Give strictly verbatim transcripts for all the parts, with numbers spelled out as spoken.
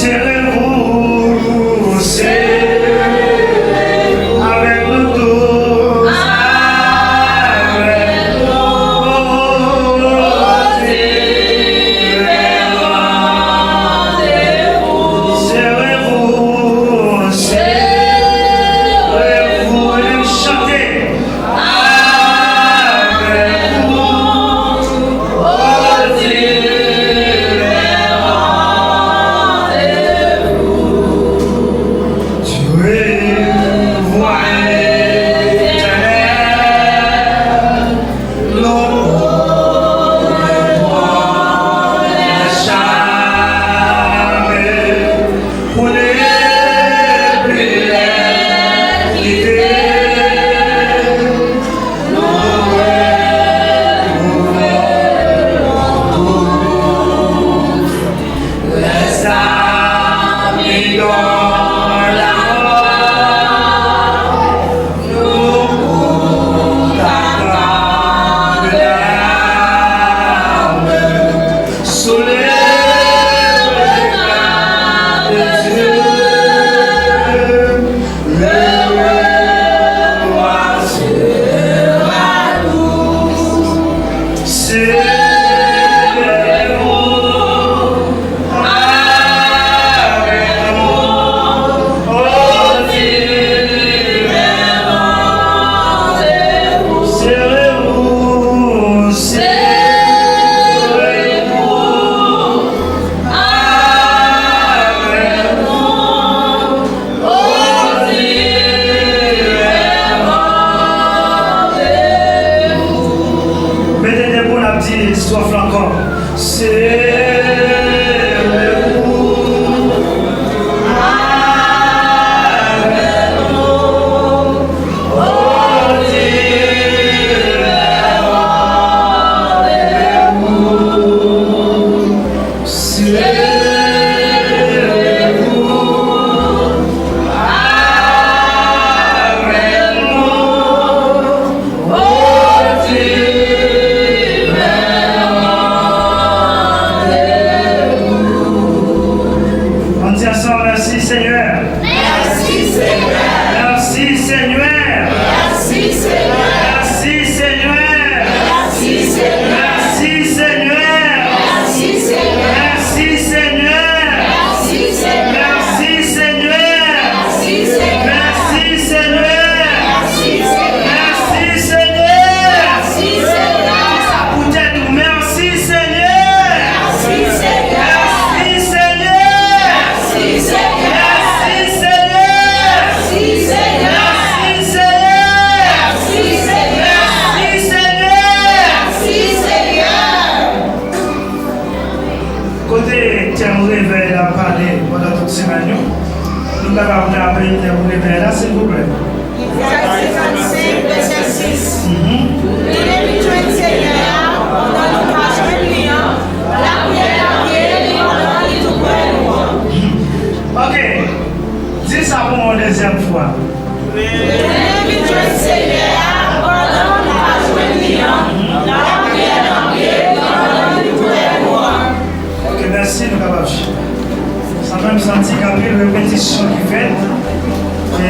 Serrez-vous, serrez-vous avec nous tous, avec nous. Serrez-vous, serrez-vous, et chanter. Pou ne pli lè kite, nou retwouve nou tous. Les amis dans la mort, nous tous attendent l'âme. Sous le regard de Dieu, le roi sera doux. Serrez-vous avec nous au divin rendez-vous. Serrez-vous, serrez-vous. Mete de pou n ap di estwòf la ankò. Serrez-vous avec nous au divin rendez-vous. Serrez-vous avec nous au divin rendez-vous. On dit ensemble, merci Seigneur. Merci Seigneur. Merci Seigneur. Merci Seigneur. Merci Seigneur. Merci Seigneur. Merci Seigneur. Merci Seigneur. Merci Seigneur. Merci Seigneur. Merci Seigneur. Merci Seigneur. Merci Seigneur. Di sa pou tèt ou, merci Seigneur. Merci Seigneur. Merci Seigneur. Merci Seigneur. Merci Seigneur. Merci Seigneur. Merci Seigneur. Merci Seigneur. Merci Seigneur. Kote tèm revèy la pale pandan tout semèn yo? Nou kapab raple tèm revèy la, silvouplè? Izayi senkannsenk, vèsè sis. Mhm. Tounen vin jwenn Senyè a, pandan nou pa jwenn li an, lapriyè n ap priye li pandan li tou prè nou an. Ok. Di sa pou mwen yon dezyèm fwa. Tounen vin jwenn Senyè a, pandan nou pa jwenn li an, lapriyè n ap priye li pandan li tou prè nou an. Ok, mèsi, nou kapab chita. Sa menm santi gen anpil repetisyon ki fèt, e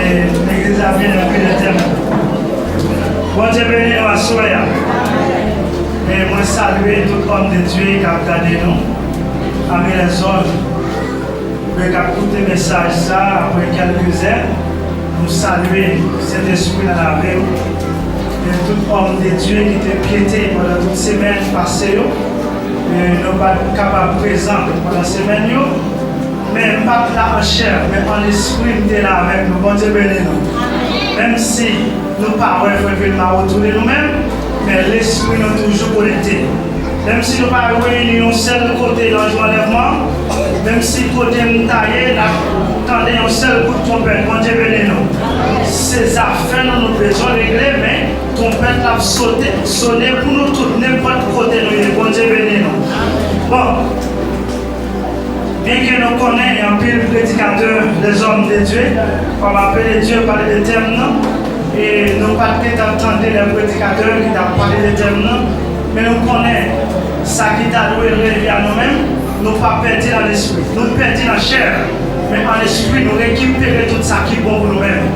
legliz la vin anpil etènèl. Bondye beni nou aswè a. E mwen salye tout òm de Dye k ap gade nou, pami lèzòm yo k ap koute mesaj sa a apre kèlke zè. Nou salye Sentespri nan lavi w. E tout òm de Dye ki te pyete pandan tout semèn pase yo. E nou pa t kapab prezan pandan semèn yo. Men m pa t la an chè, men an lespri m te la avèk nou. Bondye beni nou. Menm si nou pa wè frè Vilma otou de nou menm, men lespri nou toujou konekte. Menm si nou pa reyini yon sèl kote nan jou anlèvman, menm si kote m ta ye, n ap tande yon sèl kout twonpèt, Bondye beni nou. Se zafè nou nou bezwen regle, men twonpèt la ap sote, sone pou nou tout, nenpòt kote nou ye, Bondye beni nou. Bon, byenke nou konnen anpil predikatè, lèzòm de Dye, kòm apele Dye, pale de tèm nan, e nou pa t gentan tande lè predikatè ki t ap pale de tèm nan, men nou konnen sa ki ta dwe revyen a nou menm, Nou pa pèdi nan lespri, nou pèdi nan chè, men an lespri nou rekipere tout sa ki bon pou nou menm.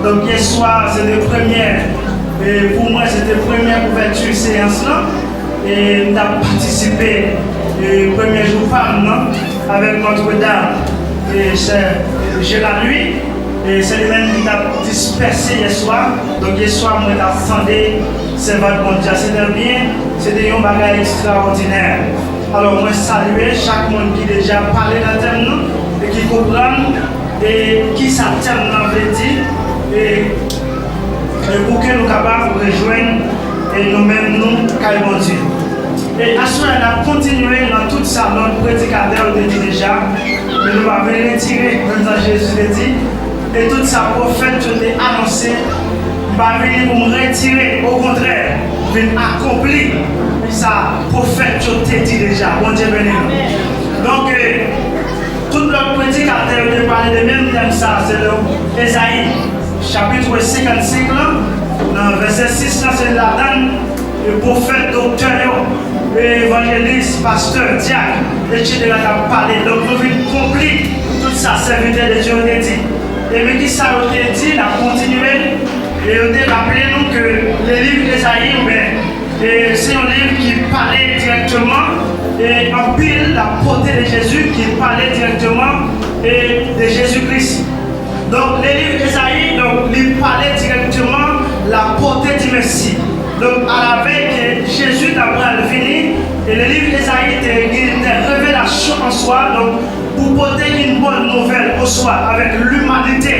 Donk yè swa se te premyè, e pou mwen se te premyè ouvèti seyans lan, e m t ap patisipe e premyè jou pa m nan avèk Notre Dame e sè Jelalui. E se li menm ki t ap dispèse yè swa. Donk yè swa mwen t ap tande sèvant Bondye a, se te byen, se te yon bagay ekstraòdinè. Alò mwen salye chak moun ki deja pale nan tèm nan e ki konprann e kisa tèm nan vle di e e pou ke nou kapab rejwenn e nou menm nou kay Bondye. E aswè a n ap kontinye nan tout sa lòt predikatè yo te di deja, men nou pa vle retire menm jan Jezi te di, e tout sa pwofèt yo te anonse, m pa vini pou m retire, okontrè, vin akonpli sa pwofèt yo te di deja. Bondye beni nou. Donk, e, tout lòt predikatè yo te pale de menm tèm sa, se de Ezayi. Chapit senkannsenk lan, nan vèsè sis lan, se ladan e pwofèt, doktè yo, e evanjelis, pastè, dyak, etsetera t ap pale. Donk nou vin konpli tout sa sèvitè de Dye yo te di. E men ki sa yo te di, n ap kontinye. E yo te raple nou ke le liv Ezayi, oubyen, e se yon liv ki pale dirèkteman, e anpil la pote de Jezi ki pale dirèkteman e de Jezi Kris. Donk, le liv Ezayi, donk, li pale dirèkteman la portée du Messie. Donk, alavèy ke Jezi ta pral vini, e le liv Ezayi te gen de revelasyon an swa, donk, pou pote yon bòn nouvèl oswa avèk limanite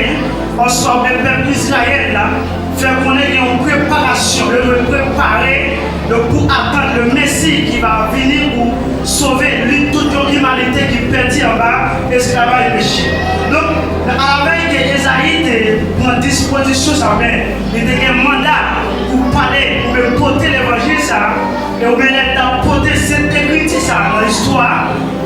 an swa, oubyen pèp Izrayèl la, fè konnen gen yon preparasyon, yo dwe prepare yo pou atann le Messie qui va venir pour sauver li, tout yon imanite ki pèdi anba esklavaj peche. Donk, alavèy ke Ezayi te pran dispozisyon sa, men li te gen manda pou pale, pou pote levanjil sa, e oubyen lè l t ap pote Sent Ekriti sa nan istwa,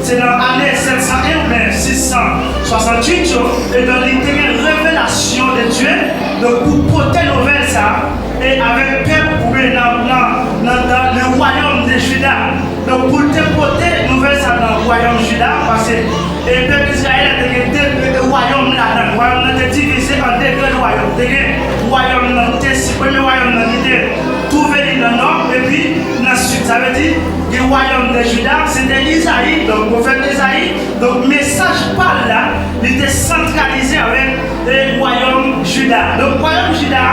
se nan ane sèt san en oubyen sis san swasanntuit yo, e donk li te gen revelasyon de Dye, donk pou pote nouvèl sa, e avèk pèp, oubyen nan, nan, nan, nan le wayòm de Jida. Donk, pou l te pote nouvèl sa nan wayòm Jida, paske, e, pèp Izrayèl la te gen de, de, de wayòm ladan l. Wayòm nan te divize an de grenn wayòm. Te gen wayòm nan ki te, premye wayòm nan ki te twouve li nan nò, epi nan sid. Sa vle di, gen wayòm de Jida, se te Izayi, donk, pwofèt Izayi. Donk, mesaj pa l la, li te santralize avèk, e, wayòm Jida. Donk, wayòm Jida,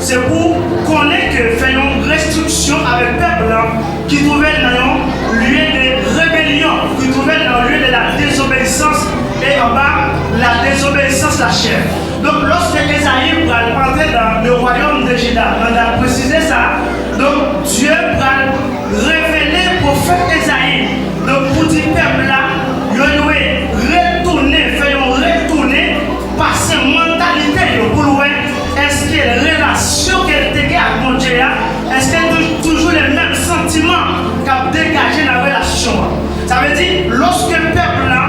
se pou konnen ke fè yon restriksyon avèk pèp la ki twouve l nan yon lye de rebelyon, ki twouve l nan yon lye de la désobéissance, e anba la désobéissance la chair. Donk, lòske Ezayi pral antre nan le wayòm de Jida, nan dat presize sa, donk, Dye pral revele pwofèt Ezayi, donk, pou di pèp la, yo dwe retounen, fè yon retounen, pase mantalite yo pou l wè èske relasyon ke l te gen ak Bondye a, èske tou-, toujou le menm santiman k ap degaje nan relasyon an. Sa vle di, lòske pèp la,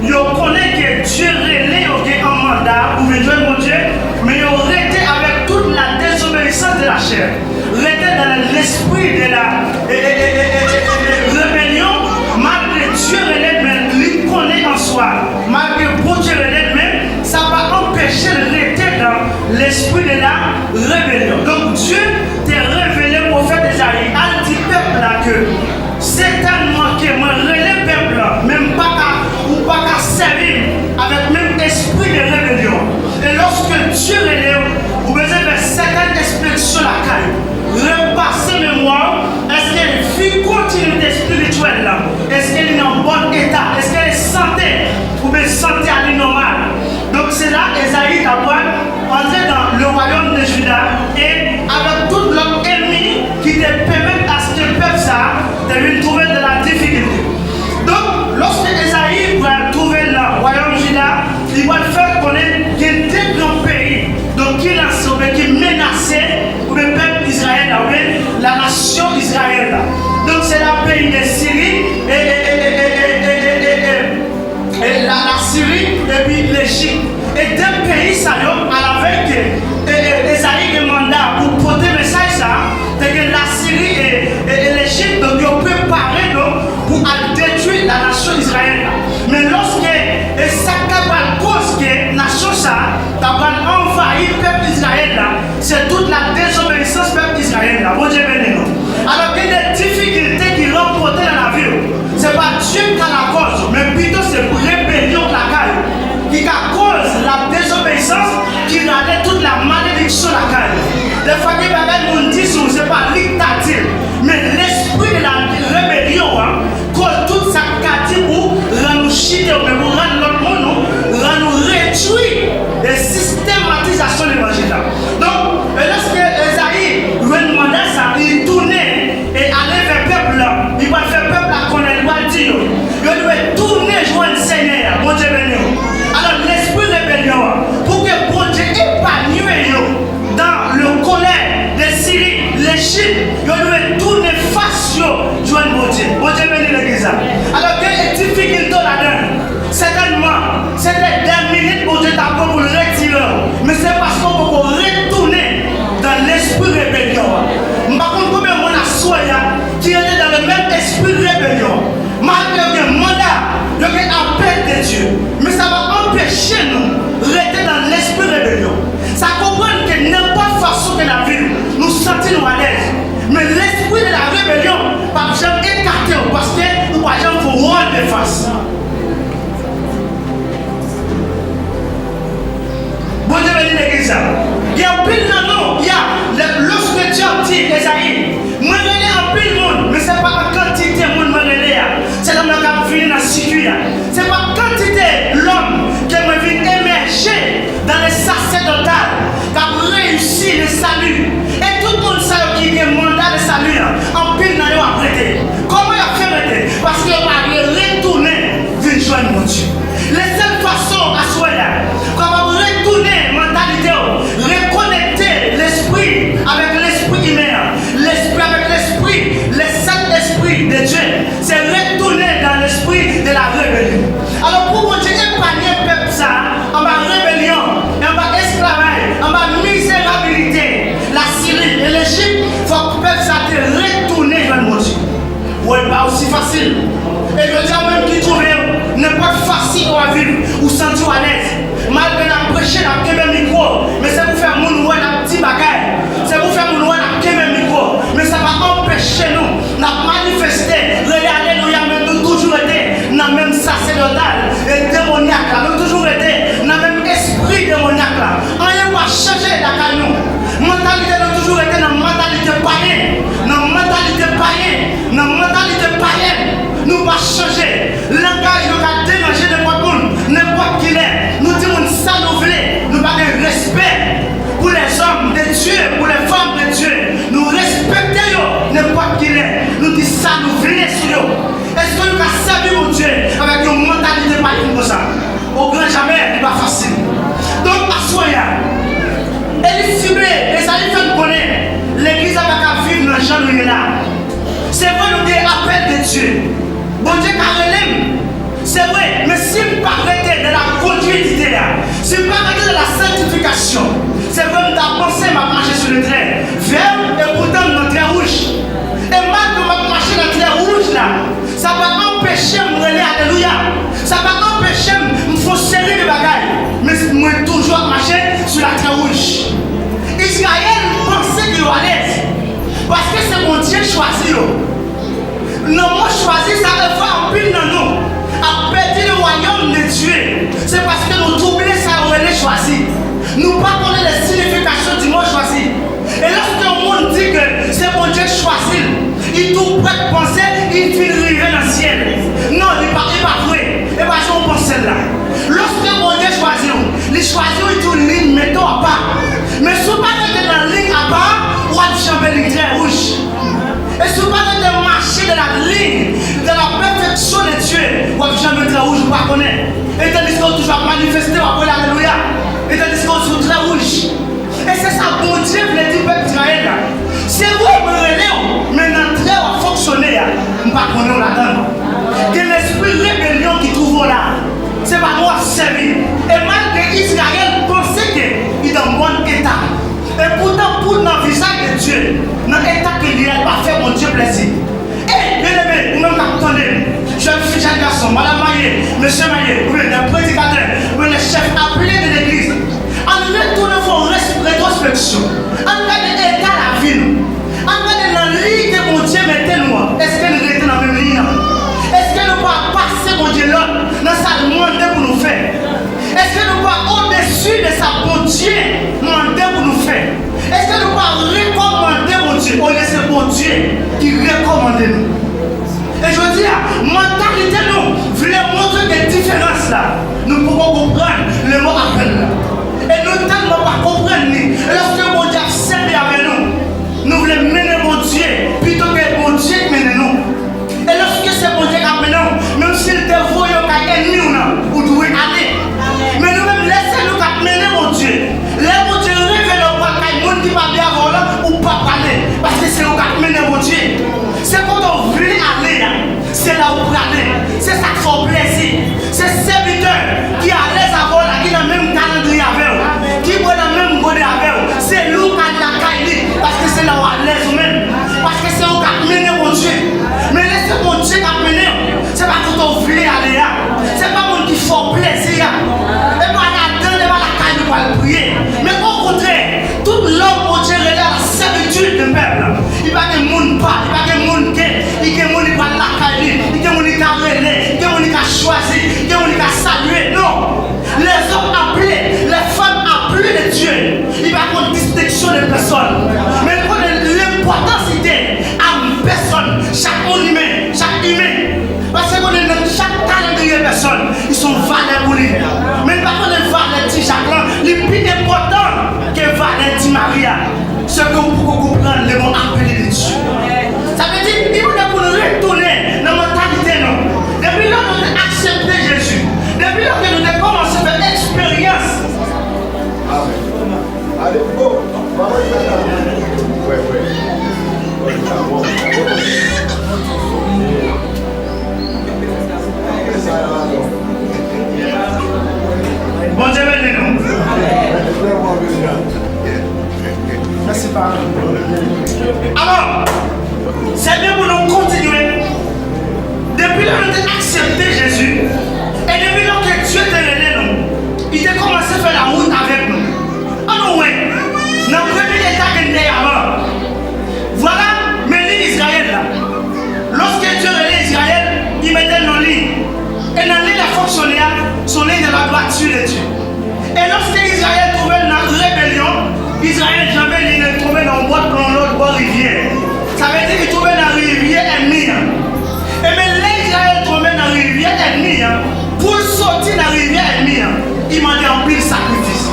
yo konnen ke Dye rele yo gen an manda pou vin jwenn Bondye, men yo rete avèk tout la désobéissance de la chair, rete nan lespri de la e, e, e, e, e, e, e, rebelyon, malgre Dye rele l, men li konnen an swa, malgre Bondye rele l, men sa pa anpeche l rete nan lespri de la rebelyon. Donk, Dye te revele pwofèt Ezayi, al di pèp la ke sètènman ke mwen rele pèp la, men m pa ka, ou pa ka sèvi m avèk menm espri de rebelyon. E lòske Dye rele w, ou bezwen fè sètèn enspeksyon lakay ou. Repase memwa w, èske vi kontinite espirityèl la, èske li nan bòn eta, èske li sante, oubyen sante a li nòmal. Donk, se la Ezayi t ap pral antre nan le wayòm de Jida, e avèk tout lòt ènmi ki te pèmèt aske pèp sa a te vin twouve l nan la difikilte. Donk, lòske Ezayi pral twouve l nan wayòm Jida, li pral fè konnen gen de gran peyi, donk, ki lanse oubyen ki menase, oubyen pèp Izrayèl la, oubyen la nasyon Izrayèl la. Donk, se la peyi de Siri, e, e, e, e, e, e, e, e, e, e, e la, la Siri, epi Lejip. E de peyi sa yo, alavèy ke, e, e, Ezayi gen manda pou pote mesaj sa a, te gen Lasiri e, e, e Lejip, donk yo prepare yo pou al detwi la nasyon Izrayèl. sa ta pral anvayi pèp Izrayèl la, se tout la dezobeyisans pèp Izrayèl la. Bondye beni nou. Alò, gen de difikilte ki rankontre nan lavi w. Se pa Dye ki ka lakòz, men pito se rebelyon k lakay ou ki ka koz la dezobeyisans, ki rale tout la malediksyon lakay ou. Defwa, gen bagay moun di sou ou, se pa li k ta di l, men lespri de la rebelyon an, koz tout sa k ka di pou rann ou chite oubyen pou rann lòt moun ou, rann ou redui e sistematizasyon levanjil la. Donk, e lèske Ezayi jwenn manda sa, li tounen e ale vè pèp la, li pral fè pèp la konnen, li pral di yo, yo dwe tounen jwenn Senyè a, Bondye beni w. Alò, lespri rebelyon an, pou ke Bondye epanye yo, dans le colère de Siri, Lejip, yo dwe tounen fas yo jwenn Bondye. Bondye beni legliz la. Alò, gen difikilte ladan. Sètènman, se te dè minit Bondye ta pran pou l retire w. Men se paske w poko retounen dans lespri rebelyon an. M pa konn konbyen moun aswè a ki rete dans le menm espri rebelyon. Malgre yo gen manda, yo gen apèl de Dye, men sa pa anpeche nou rete nan lespri rebelyon. Sa konprann ke nenpòt fason ke n ap viv, nou santi nou alèz. Men lespri de la rebelyon p ap janm ekate w, paske ou pa janm fè wòl de fas. Bondye beni legliz la. Gen anpil nan nou, ya, lè, lorsque Dieu dit, Ezayi, mwen rele anpil moun, men se pa an kantite moun mwen rele a. Se lòm nan k ap vini nan sikui a. Se pa kantite lòm ke mwen vin emèje dans le sacerdotal k ap reyisi le salut. E tout moun sa yo ki gen manda de sali an, anpil nan yo ap rete. Kòman y ap fè rete? Paske yo pa vle retounen vin jwenn Bondye. Le sèl fason aswè a w kapab retounen mantalite w, rekonekte lespri avèk lespri imen an, lespri avèk lespri, les sept esprits de Dieu, se retounen dans l'esprit de la rébellion. Alò, pou Bondye epanye pèp sa a anba rebelyon, anba esklavaj, anba mizerabilite, Lasiri e Lejip, fòk pèp sa te retounen jwenn Bondye. Woy pa osi fasil. E jodi a, ou menm ki twouve w, nenpòt fasi ke w ap viv, ou santi w alèz. Malgre n ap preche, n ap kenbe mikwo, men se pou fè moun wè n ap di bagay. Se pou fè moun wè n ap kenbe mikwo. Men sa pa anpeche nou. N ap manifeste, rele alelouya, men nou toujou rete nan menm sasedòtal e demonyak la. Nou toujou rete nan menm espri demonyak la. Anyen pa chanje lakay nou. Mantalite nou toujou rete nan mantalite payen, nan mantalite payen, nan mantalite payèn. Nou pa chanje. Langaj nou ka deranje nenpòt moun, nenpòt kilè. Nou di moun sa nou vle. Nou pa gen respè pou lèzòm de Dye, pou lèfanm de Dye. Nou respekte yo nenpòt kilè. Nou di sa nou vle sou yo. Èske nou ka sèvi Bondye avèk yon mantalite payen konsa? O gran jamè, li pa fasil. Donk, aswè a, e li sible, Ezayi fè n konnen, legliz la pa ka viv nan jan nou ye la. Se vre, nou gen apèl de Dye. Bondye ka rele m. Se vre, men si m pa rete dans la continuité a, si m pa rete dans la sanctification, se vre, m ta panse m ap mache sou le tren vè, e poutan m nan tren wouj. E malgre m ap mache nan tren wouj la, sa pa anpeche m rele alelouya. Sa pa anpeche m, m fè yon seri de bagay. Men mwen toujou ap mache sou la tren wouj. Izrayèl panse ke yo alèz. Paske se Bondye k chwazi yo. Nan mo chwazi sa, defwa anpil nan nou ap pèdi le wayòm de Dye. Se paske nou twouble sa yo rele chwazi. Nou pa konnen le signification du mot choisi. E lòske yon moun di ke se Bondye k chwazi l, li tou prèt panse li fin rive nan syèl. Non, li pa, li pa vre. E pa jan w panse l la. Lòske Bondye chwazi w, li chwazi w, li di w li mete w apa. Men si w pa rete nan liy apa, w ap janbe liy tren wouj. E si w pa rete mache dans la ligne, dans la perfection de Dieu, w ap janbe tren wouj ou pa konnen. E tandiske w toujou ap manifeste, w ap rele alelouya. E tandiske w sou tren wouj. E se sa Bondye vle di pèp Izrayèl la. Se vre, mwen rele w, men nan tren w ap fonksyone a, m pa konnen w ladan l. Gen lespri rebelyon ki twouve w la. Se pa mwen w ap sèvi. E malgre Izrayèl panse ke li dans bon état, e poutan pou l nan vizaj de Dye, nan eta ke li ye a, li pa fè Bondye plèzi. E, byeneme, ou menm k ap tande m, jèn fi, jèn gason, madanm marye, mesye marye, oubyen des prédicateurs, oubyen des chefs appelés de l'église, Suiv sa Bondye mande pou nou fè. Èske nou pa rekòmande Bondye olye se Bondye ki rekòmande nou? E jodi a, mantalite nou vle montre gen diferans la. Nou poko konprann le mo apèl la. E nou tèlman pa konprann li. E lòske Bondye ap sèvi avè nou, nou vle mennen Bondye pito ke Bondye k mennen nou. E lòske se Bondye k ap mennen w, menm si l te voye w kay ènmi w nan, ou dwe ale. Men nou menm, lè se nou k ap mennen Bondye, lè Bondye revele w pral kay moun ki pa byen avè w lan, ou p ap ale, paske se ou k ap mennen Bondye. Se kote w vle ale a, se la ou prale. Se sa k fè w plezi. Se sèvitè ki alèz avè w la, ki nan menm kalandriye avè w, ki bwè nan menm gode avè w, se li w ka al lakay li, paske se la w alèz ou menm. Paske se ou k ap mennen Bondye. Men lè se Bondye k ap mennen w, se pa kote w vle ale a. Se pa moun ki fè w plezi a. E pa ladan, e pa lakay li w pral priye. Men okontrè, tout lòm Bondye rele à la servitude de peuple. Li pa gen moun pa, li pa gen moun ke, li gen moun li pral lakay li, li gen moun li ka rele, li gen moun li ka chwazi, li gen moun li ka salye. Non. Les hommes appelés, les femmes appelées de Dieu. Li pa konn distenksyon de pèsòn. Men l konnen lenpòtansite a pèsòn, chak moun imen, chak imen. Paske konnen nan chak kalandriye pèsòn, li se yon valè pou li. Men li pa konnen valè ti Jak lan, li pi enpòtan ke valè ti Mari a. Se ke w poko konprann le mot appelé de Dieu. Sa vle di, li mande pou nou retounen nan mantalite nou. Depi lè nou te aksepte Jezi, depi lè ke nou te kòmanse fè eksperyans. Amen. Ale, oh, maman, li mèt la. Wè, wè. Wè, sa bon. Bondye beni nou. Mèsi, Papa. Alò, se byen pou nou kontinye. Depi lè nou te aksepte Jezi, e depi lè ke Dye te rele nou, li te kòmanse fè lawout avèk nou. Ann nou wè, nan premye eta ke n te ye avan. Vwala, men liy Izrayèl la. Lòske Dye rele Izrayèl, li mete l nan liy. E nan liy l ap fonksyone a, se yon liy de la droiture de Dieu. E lòske Izrayèl twouve l nan rebelyon, Izrayèl janbe li, li tonbe nan yon bòt, nan yon lòt bò rivyè. Sa vle di li tonbe nan rivyè ènmi an. Ebyen, lè Izrayèl tonbe nan rivyè ènmi an, pou l soti nan rivyè ènmi an, li mande anpil sakrifis.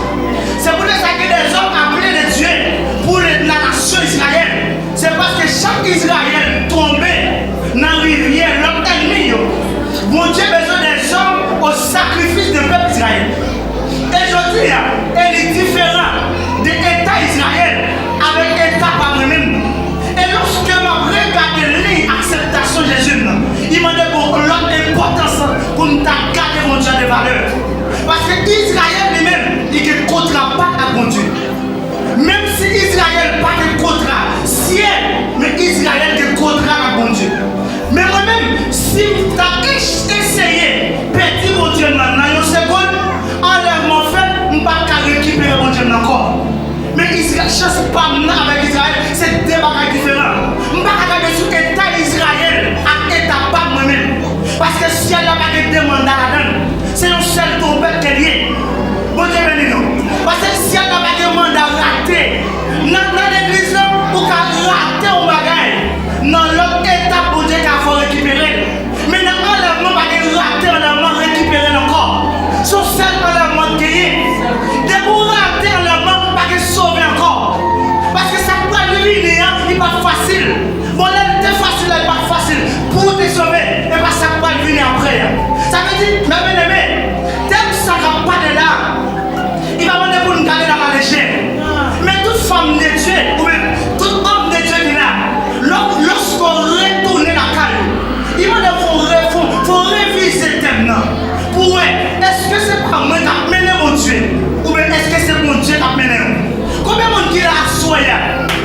Se poutèt sa ke des hommes appelés de Dieu pour la nation Israël. Se paske chak Izrayèl tonbe nan rivyè lòt ènmi yo, Bondye bezwen des hommes au sacrifice de pèp Izrayèl. E jodi a, e li diferan de eta Izrayèl avèk eta pa mwen menm. E lòske m ap regade liy akseptasyon Jezi m nan, li mande pou lòt enpòtans pou m ta gade Bondye an de valè. Paske Izrayèl li menm, li gen kontra pa l ak Bondye. Menm si Izrayèl pa gen kontra syèl, men Izrayèl gen kontra ak Bondye. Men mwen menm, si m ta es-, eseye pèdi Bondye m nan nan yon segonn, anlèvman fèt, m p ap ka rekipere Bondye m nan ankò. Men Izra-, chans pa m nan avèk Izrayèl, se de bagay diferan. M pa ka gade sou eta Izrayèl ak eta pa m mwen menm. Paske syèl la pa gen de manda ladan l. Se yon sèl twonpèt ke l ye. Bondye beni nou. Paske syèl la pa gen manda rate. Nan, nan legliz lan, ou ka rate yon bagay. Nan lòt etap, Bondye ka fè w rekipere l. Men nan anlèvman, pa gen rate anlèvman, rekipere l ankò. Se yon sèl anlèvman k genyen. Depi w rate anlèvman, pa gen sove ankò. Paske sa k pral vini an, li p ap fasil. Bon, lè l te fasil la, li pa t fasil. Pou w te sove, e pa sa k pral vini apre a. Sa vle di, mè byeneme, tèm sa k ap pale la, li pa mande pou n gade l alalejè. Men tout fanm de Dye, oubyen tout òm de Dye ki la, lò-, lòske w retounen lakay ou, li mande fò w re-, fò, fò w revize tèm nan. Pou w wè, èske se pa mwen k ap mennen Bondye, oubyen èske se Bondye k ap mennen w? Konbyen moun ki la aswè a,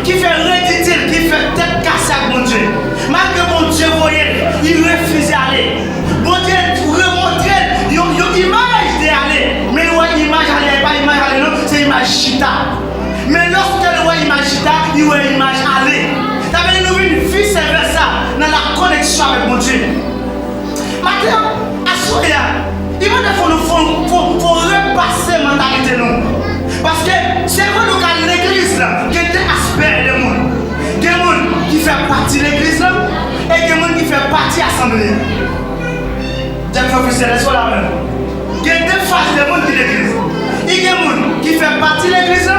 ki fè reditil, ki fè tèt kase ak Bondye? Malgre Bondye voye l, li refize ale. Bondye remontre l yon, yon imaj de ale. Men li wè imaj ale a, e pa imaj ale non, se imaj chita. Men lòske li wè imaj chita, li wè imaj ale. Sa vle di nou vin vice versa nan la koneksyon avèk Bondye. Maten an, aswè a, li mande fò nou, fò, fò, fò repase mantalite nou. Sè, èske w la menm? Gen de faz de moun ki legliz. I gen moun ki fè pati legliz la,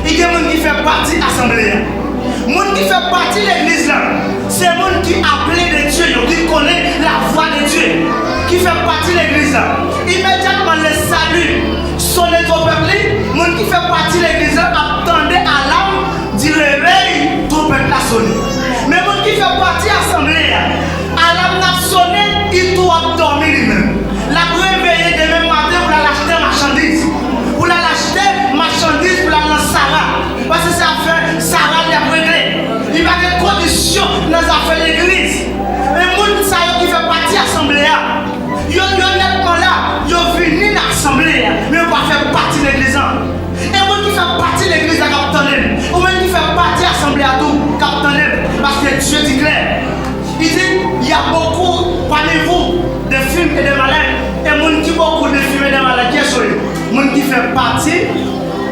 i gen moun ki fè pati asanble a. Moun ki fè pati legliz la, se moun ki aple de Dye yo, ki konnen lavwa de Dye, ki fè pati legliz la. Imedyatman le sali sonnen twonpèt li, moun ki fè pati legliz la ap tande alam di revèy twonpèt la sonnen. Men moun ki fè pati asanble a, alam nan ap sonnen, li tou ap dòmi li menm. L ap reveye demen maten pou l al achte machandiz. Pou l al achte machandiz pou l al nan Sara. Paske se afè Sara li ap regle. Li pa gen kondisyon nan zafè legliz. Men moun sa yo ki fè pati asanble a, yo, yo nètman la, yo vini nan asanble a, men yo pa fè pati legliz la. E moun ki fè pati legliz la k ap tande m, ou menm ki fè pati asanble a tou k ap tande m, paske Dye di klè, li di, y a beaucoup parmi vous de filles et de malades. E moun ki bokou de filles et de malades, kiyès yo ye? Moun ki fè pati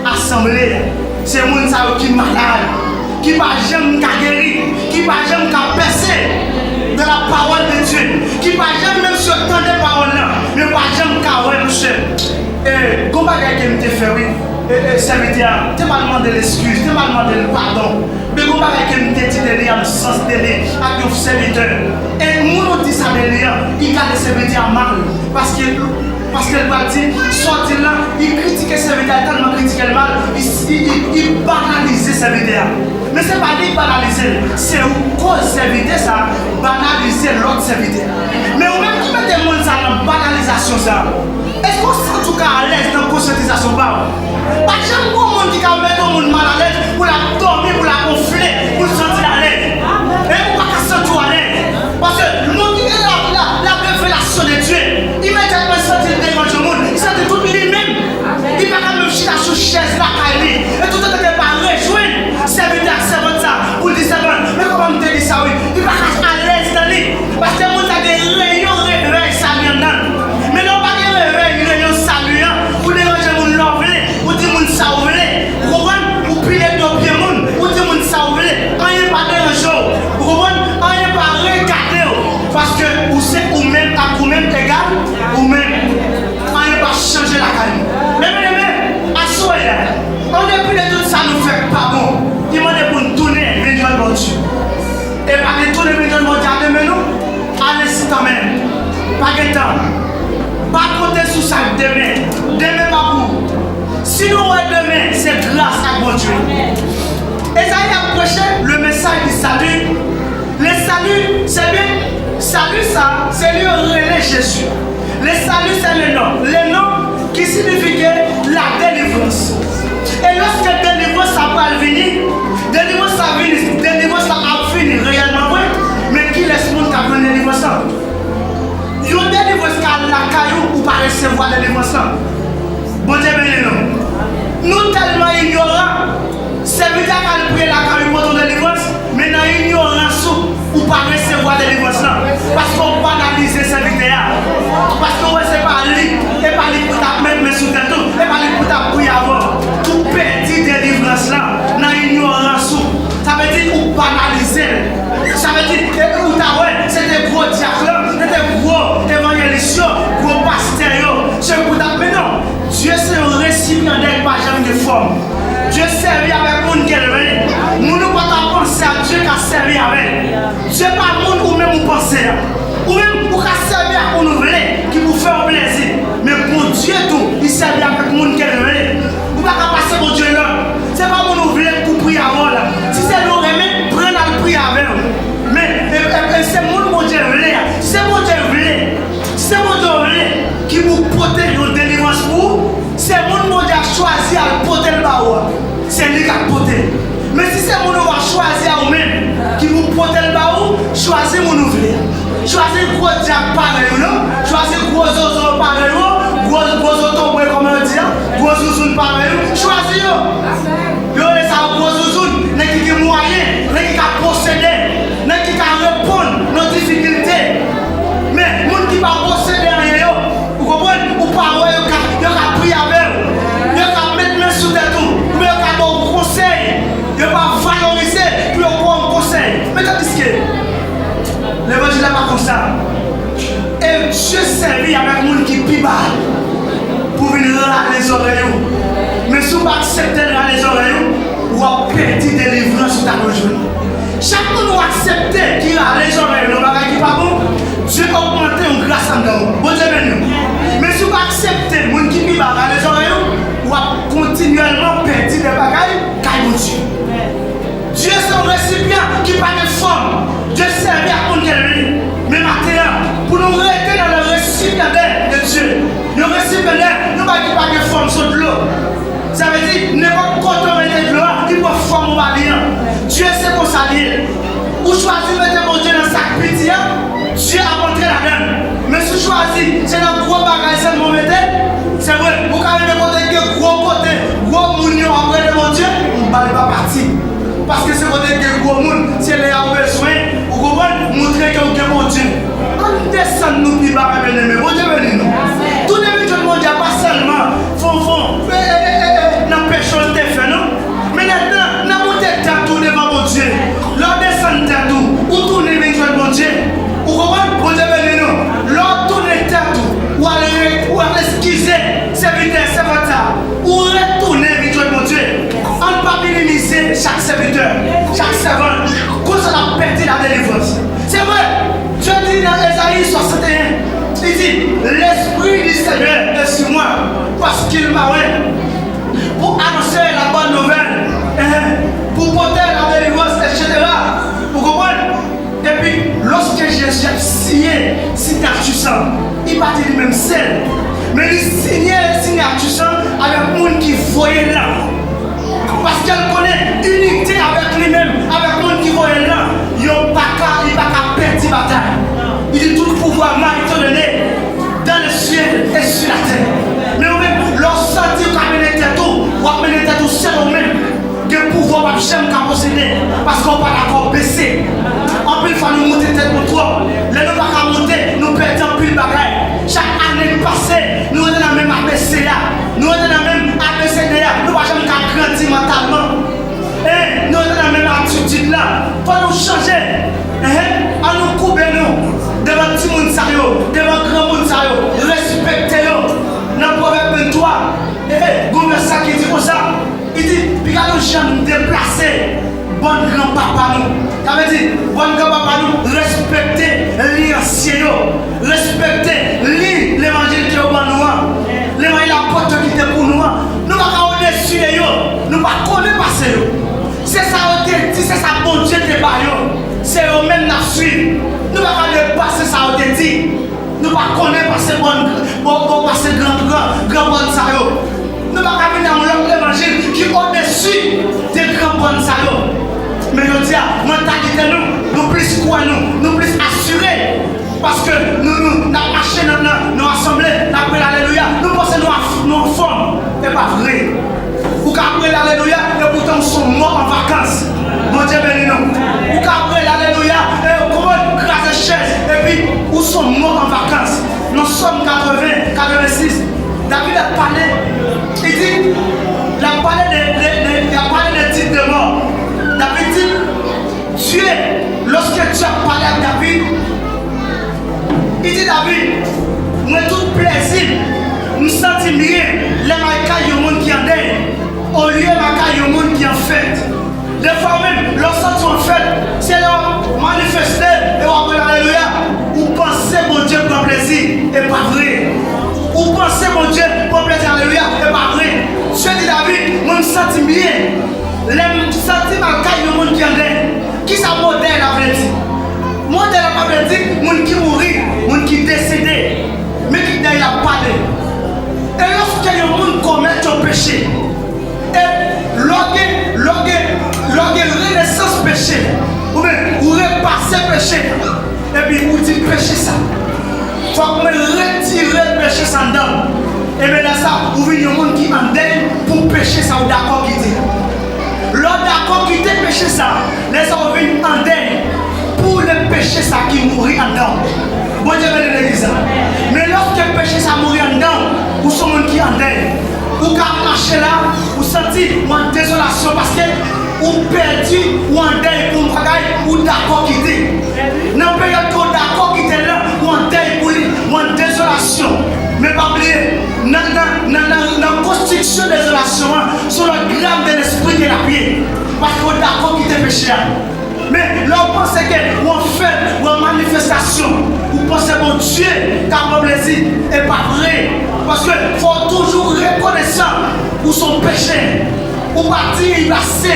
asanble a. Se moun sa yo ki malad, ki pa janm ka geri, ki pa janm ka pèse de la parole de Dieu, ki pa janm, menm si yo tande pawòl lan, men yo pa janm ka wè, monchè. E, gon bagay ke m te fè, wi. E, e, sèvitè a, te mal mande l eskiz, te mal mande l padon. Men gon bagay ke m te di de li an, sans de li, ak yon sèvitè. E moun ou di sa de li an, li gade sèvitè a mal. Paske, paske l pral di, sa w di l lan, li kritike sèvitè a, li tèlman kritike l mal, li, li, li, li banalize sèvitè a. Men se pa li k banalize l, se ou k koz sèvitè sa a banalize lòt sèvitè. Men ou menm ki mete moun sa a nan banalizasyon sa a, èske w santi w ka alèz nan konsyantizasyon pa w? Pa janm gon moun ki ka mete yon moun malalèz pou l ap dòmi, pou l ap wonfle, pou l santi l alèz. E ou pa ka santi w alèz. Paske moun ki gen la, la, la revelasyon de Dye, imedyatman li santi l deranje yon moun, li santi tout li menm. Li pa ka menm chita sou chèz lakay li. E toutotan ke l pa rejwenn sèvitè ak sèvant sa, pou l di, sèvant, men kòman m te di sa, wi. Li pa ka alèz nan li. Paske moun sa gen reyon revèy sali anndan l. Men lè w pa gen revèy reyon sali an, ou deranje moun lè w vle, ou di moun sa w vle. Ou konprann? Ou pile do pye moun, ou di moun sa w vle. Anyen pa deranje w. Ou konprann? Anyen pa regade w. Paske ou se ou menm ak ou menm egal ou menm. Anyen p ap chanje lakay nou. Men, men, men, aswè a, an depi de tout sa nou fè k pa bon, li mande pou n tounen vin jwenn Bondye. E pa gen tounen vin jwenn Bondye a demen non, a lenstan menm. Pa gen tan. Pa konte sou sa k demen. Demen pa pou ou. Si nou wè demen, se gras ak Bondye. Ezayi ap preche le message du salut. Le salut, se byen, sali sa, se li yo rele Jezi. Le salut, c'est le nom. Le nom qui signifie que la délivrance. E lòske delivrans la pral vini, delivrans la vini, delivrans la ap vini reyèlman vre, men kilès moun k ap jwenn delivrans lan? Yon delivrans ka al lakay ou, ou pa resevwa delivrans lan. Bondye beni nou. Nou tèlman inyoran, sèvitè a ka al priye lakay ou, pote yon delivrans, men nan inyorans ou, ou pa resevwa delivrans lan. Paske w banalize sèvitè a. Paske w wè se pa li, e pa li k pou t ap met men sou tèt ou, e pa li k pou t ap priye avè w. Ou pèdi delivrans lan nan inyorans ou. Sa vle di ou banalize l. Sa vle di, e ou ta wè, se te gwo dyak lan, se te gwo evanjelis yo, gwo pastè yo, se yo k pou t ap, men non. Dye se yon resipyandè k pa janm gen fòm. Dye sèvi avèk moun ke l vle. Moun ou pa ta panse a, Dye ka sèvi avè l. Dye pa moun ou menm ou panse a. Ou menm, ou ka sèvi ak moun ou vle, ki pou fè w plezi. Men Bondye tou, li sèvi avèk moun ke l vle. Ou pa ka pase Bondye lòd. Se pa moun ou vle k pou priye avè w la. Si se li w renmen, pran l al priye avè w. Men, e, e, e se moun Bondye vle a. Si se Bondye vle, si se Bondye w vle ki pou pote yon delivrans pou ou, se moun Bondye a chwazi al pote l ba ou a. Se li k ap pote. Men si se moun ou pa chwazi a ou menm ki pou pote l ba ou, chwazi moun ou vle. Chwazi gwo dyak parèy ou non. Chwazi gwo zozo parèy ou, gwo, gwo zotobre kòman yo di a, gwo zouzoun parèy ou. Chwazi yo. Yo rele sa yo gwo zouzoun, nèg ki gen mwayen, nèg ki ka posede, nèg ki ka reponn nan difikilte. Men, moun ki pa posede anyen yo, ou konprann? Ou pa wè yo ka, yo ka priye avè w. Yo ka met men sou tèt ou. Oubyen yo ka ba w konsèy. Yo pa valorize pou yo ba w konsèy. Men tandiske levanjil la pa konsa. E Dye sèvi avèk moun ki pi ba pou vin rale zòrèy ou. Men si w pa aksepte l rale zòrèy ou, w ap pèdi delivrans ou ta dwe jwenn. Chak moun ou aksepte ki rale zòrèy ou nan bagay ki pa bon, Dye ogmante yon gras anndan w. Bondye beni w. Men si w pa aksepte moun ki pi ba rale zòrèy ou, w ap kontinyèlman pèdi de bagay kay Bondye. Dye se yon resipyan ki pa gen fòm. Dye sèvi ak moun ke l vle. Men maten an, pou nou rete nan le récipiendaire de Dieu, yon resipyandè, yon bagay ki pa gen fòm, se dlo. Sa vle di, nenpòt kote w mete dlo a, li pran fòm ou ba li an. Dye se konsa li ye. Ou chwazi mete Bondye nan sa k piti an, Dye ap antre ladan l. Men si w chwazi, se nan gwo bagay sèlman w mete l, se vre, ou ka rive kote gen gwo kote, gwo moun yo ap rele Bondye, ou ba l pa pati. Paske se kote gen gwo moun, se lè a ou bezwen, ou konprann, montre ke ou gen Bondye. Ann desann nou pi ba, mè byeneme. Bondye beni nou. Tounen vin jwenn Bondye a pa sèlman fon, fon, e, e, e, e, e, nan peche w te fè, non. Men nan, nan, nan monte tèt ou devan Bondye. Lè w desann tèt ou, ou tounen vin jwenn Bondye. Ou konprann? Bondye beni nou. Lè w tounen tèt ou, ou al re-, ou al eskize sèvitè, sèvant sa. Ou retounen vin jwenn Bondye. Ann pa minimize chak sèvitè, chak sèvant. Konsa n ap pèdi ladelivrans. Se vre, Dye di nan Ezayi swasanteyen, li di, L'Esprit du Seigneur est sur moi, parce qu'il m'a oint pour annoncer la bonne nouvelle, eh, pour porter la délivrance, et cetera. Ou konprann? Epi, lòske Jezi ap siyen siyati sa, li pa di li menm sèl, men li siyen siyati sa avèk moun ki voye l la. Paske l konnen inite avèk li menm, avèk moun ki voye l la, yo pa ka, li pa ka pèdi batay. Li di, tout pouvwa m'a été donné dans le ciel et sur la terre. Men ou menm, lè w santi w ka mennen tèt ou, w ap mennen tèt ou sèl ou menm. Gen pouvwa w p ap janm ka posede, paske w pa dakò bese. Anpil fwa nou moute tèt nou twòp. Lè nou pa ka moute, nou pèdi anpil bagay. Chak ane k pase, nou rete nan menm A B C a. Nou rete nan menm A B C D a. Nou pa janm ka grandi mantalman. Hein, nou rete nan menm atitid la. Fò nou chanje. Hein, an nou koube nou devan timoun sa yo, devan granmoun sa yo. Respekte yo. Nan Pwovèb venntwa, eh, gon vèsè ki di konsa, li di, piga nou janm deplase bòn granpapa nou. Sa vle di, bòn granpapa nou, respekte li ansyen yo. Respekte li levanjil ke yo ban nou an. Levanjil apot yo kite pou nou an. Nou pa ka odesi de yo. Nou pa konnen pase yo. Se sa yo te di, se sa Bondye te ba yo. Se yo menm n ap swiv. Nou pa ka depase sa yo te di. Nou pa konnen pase bòn, bò, bò, pase gran, gran, gran bòn sa yo. Nou pa ka vin ak yon lòt levanjil ki odesi de gran bòn sa yo. Men jodi a, mantalite nou, nou plis kwè nou, nou plis asire. Paske nou, nou, n ap mache nan, nan, nan asanble, n ap rele alelouya. Nou panse nou a, nou anfòm. E pa vre. Ou ka ap rele alelouya, e poutan ou se yon mò an vakans. Bondye beni nou. Ou ka ap rele alelouya, e kòman kraze chèz, epi ou se yon mò an vakans. Nan Sòm katreven, katrevensis, David ap pale, li di, l ap pale de, de, de, l ap pale de tit de mò. David di, Dye, lòske Dye ap pale ak David, li di David, mwen tout plezi m, m santi m byen lè m al kay yon moun ki an dèy, olye m al kay yon moun ki an fèt. Defwa ou menm, lè w santi w an fèt, se lè w ap manifeste e w ap rele alelouya, ou panse Bondye pran plezi, e pa vre. Ou panse Bondye pran plezi, alelouya, e pa vre. Dye di David, mwen m santi m byen. Lè m santi m al kay yon moun ki an dèy, kisa mo dèy la vle di? Mo dèy la pa vle di moun ki mouri, moun ki desede. Men ki dèy la ap pale. E lòske yon moun komèt yon peche, e lè w gen, lè w gen, lè w gen renesans peche, oubyen ou repase peche, epi ou di peche sa, fòk mwen retire peche sa anndan m. Ebyen, lè sa, ou vin yon moun ki an dèy pou peche sa ou dakò kite. Lè w dakò kite peche sa, lè sa ou vin an dèy pou le peche sa ki mouri anndan w. Bondye beni legliz la. Men lòske peche sa mouri anndan w, ou se yon moun ki an dèy. Ou ka ap mache la, ou santi ou an dezolasyon paske ou pèdi, ou an dèy pou yon bagay ou dakò kite. Nan peryòd ke w dakò kite l lan, ou an dèy pou li. Mwen dezolasyon. Men pa bliye, nan, nan, nan, nan, nan konstriksyon dezolasyon an, se yon lòt grenn de lespri ki la pye. Paske w dakò kite peche a. Men lè w panse ke w an fèt, w an manifestasyon, ou panse Bondye ka pran plezi, e pa vre. Paske fò w toujou rekonesan ou se yon peche. Ou pa diy ase.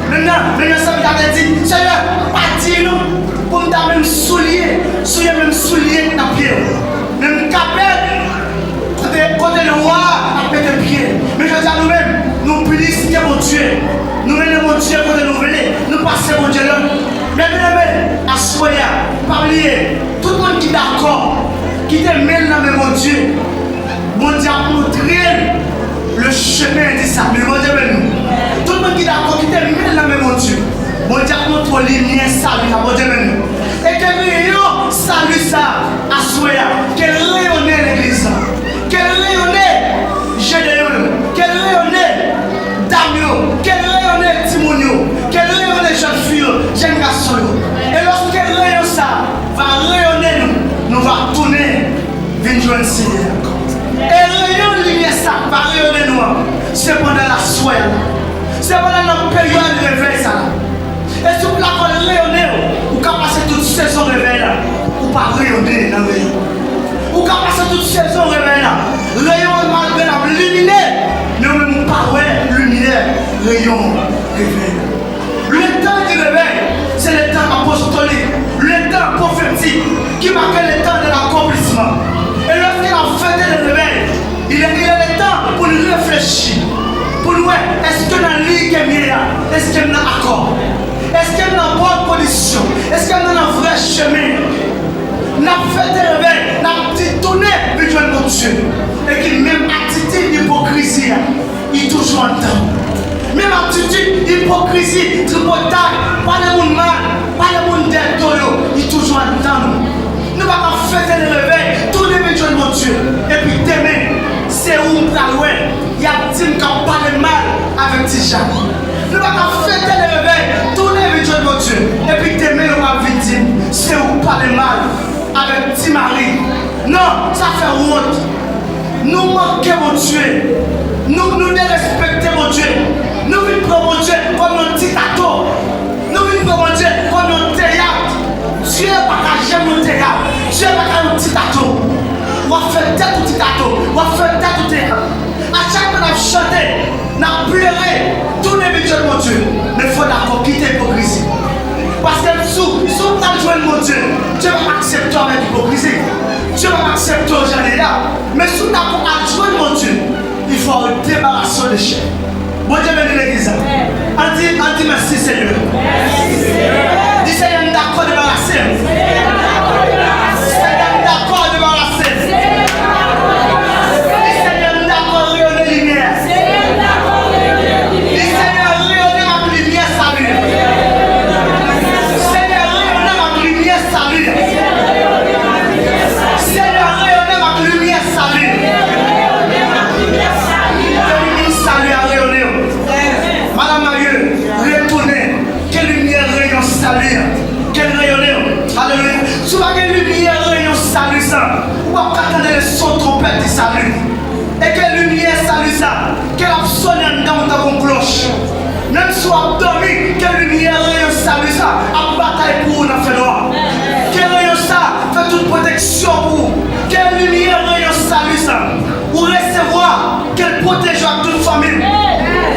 Menm nan, menm nan sèvitè a te di, Senyè, pa diy non, pou m ta menm soulye, soulye menm soulye k nan pye w. Menm kapèt, kote, kote lwa a ap mete pye l. Men jodi a nou menm, nou plis ke Bondye. Nou mennen Bondye kote nou vle, nou pase Bondye lòt. Men byeneme, aswè a, pa bliye, tout moun ki dakò, kite men l nan men Bondye. Bondye ap montre l le chemen di sali. Bondye beni nou. Tout moun ki dakò, kite men l nan men Bondye. Bondye ap montre w limyè sali a. Bondye beni nou. E ke reyon sali sa a, aswè a, ke l reyonnen legliz la. Ke l reyonnen Jedeyon yo. Ke l reyonnen dam yo. Ke l reyonnen timoun yo. Ke l reyonnen jèn fi yo, jèn gason yo. E lòske reyon sa a va reyonnen nou, nou va tounen vin jwenn Senyè a ankò. E reyon limyè sa k va reyonnen nou an, se pandan laswè a la. Se pandan nan peryòd revèy sa la. E si w pa konn reyonnen w, ou ka pase tout sezon revèy la, ou pa reyonnen nan reyon. Ou ka pase tout sezon revèy la, reyon an malgre l ap limine, men ou menm ou pa wè limyè reyon revèy la. Letan di revèy, se letan apostolik, letan pwofetik, ki make letan de lakonplisman. E lòske n ap fete le revèy, il est, il est le tan pou n reflechi, pou n wè, èske nan liy ke m ye a, èske m nan akò? Èske m nan bòn kondisyon? Èske m nan, nan vrè chemen? N ap fete revèy, n ap di tounen vin jwenn Bondye. E ki menm atitid ipokrizi a, li toujou anndan. Menm atitid ipokrizi, tripotay, pale moun mal, pale moun dèyè do yo, li toujou anndan nou. Nou pa ka fete le revèy, tounen vin jwenn Bondye. Epi demen, se ou m pral wè, y ap di m k ap pale mal avèk Ti Jak. Nou pa ka fete le revèy, tounen vin jwenn Bondye. Epi demen, yo p ap vin di m, se ou k pale mal avèk Ti Mari. Non, sa fè wont. Nou manke Bondye. Nou, nou derespekte Bondye. Nou vin pran Bondye kòm yon ti tato. Nou vin pran Bondye kòm yon teyat. Dye pa ka janm yon teyat. Dye pa ka yon ti tato. W ap fè tèt ou ti tato. W ap fè tèt ou teyat. A chak fwa n ap chante, n ap plere, tounen vin jwenn Bondye. Men fò w dakò kite ipokrizi. Paske si w, si w pral jwenn Bondye, Dye p ap aksepte w avèk ipokrizi. Dye p ap aksepte w jan w ye a. Men si w dakò al jwenn Bondye, il faut w debarase w de chè. Bondye beni legliz la. Ann di, ann di mèsi Senyè. Di Senyè, m dakò debarase m. Senyè, m dakò debarase m. Di Senyè, m dakò reyonnen limyè. Di Senyè, reyonnen m ak limyè sali. Senyè, reyonnen m ak limyè sali. Senyè, reyonnen m ak limyè sali. Ke limyè sali a reyonnen w. Madanm marye, retounen. Ke limyè reyon sali a, ke l reyonnen w. Alelouya. Si w pa gen limyè reyon sali sa, ou p ap ka tande le son twonpèt di sali. E ke limyè sali sa, ke l ap sonnen anndan w tankou yon klòch. Menm si w ap dòmi, ke limyè reyon sali sa ap batay pou ou nan fènwa. Ke reyon sa fè tout pwoteksyon pou ou. Ke limyè reyon sali sa ou resevwa, ke l pwoteje w ak tout fanmi w.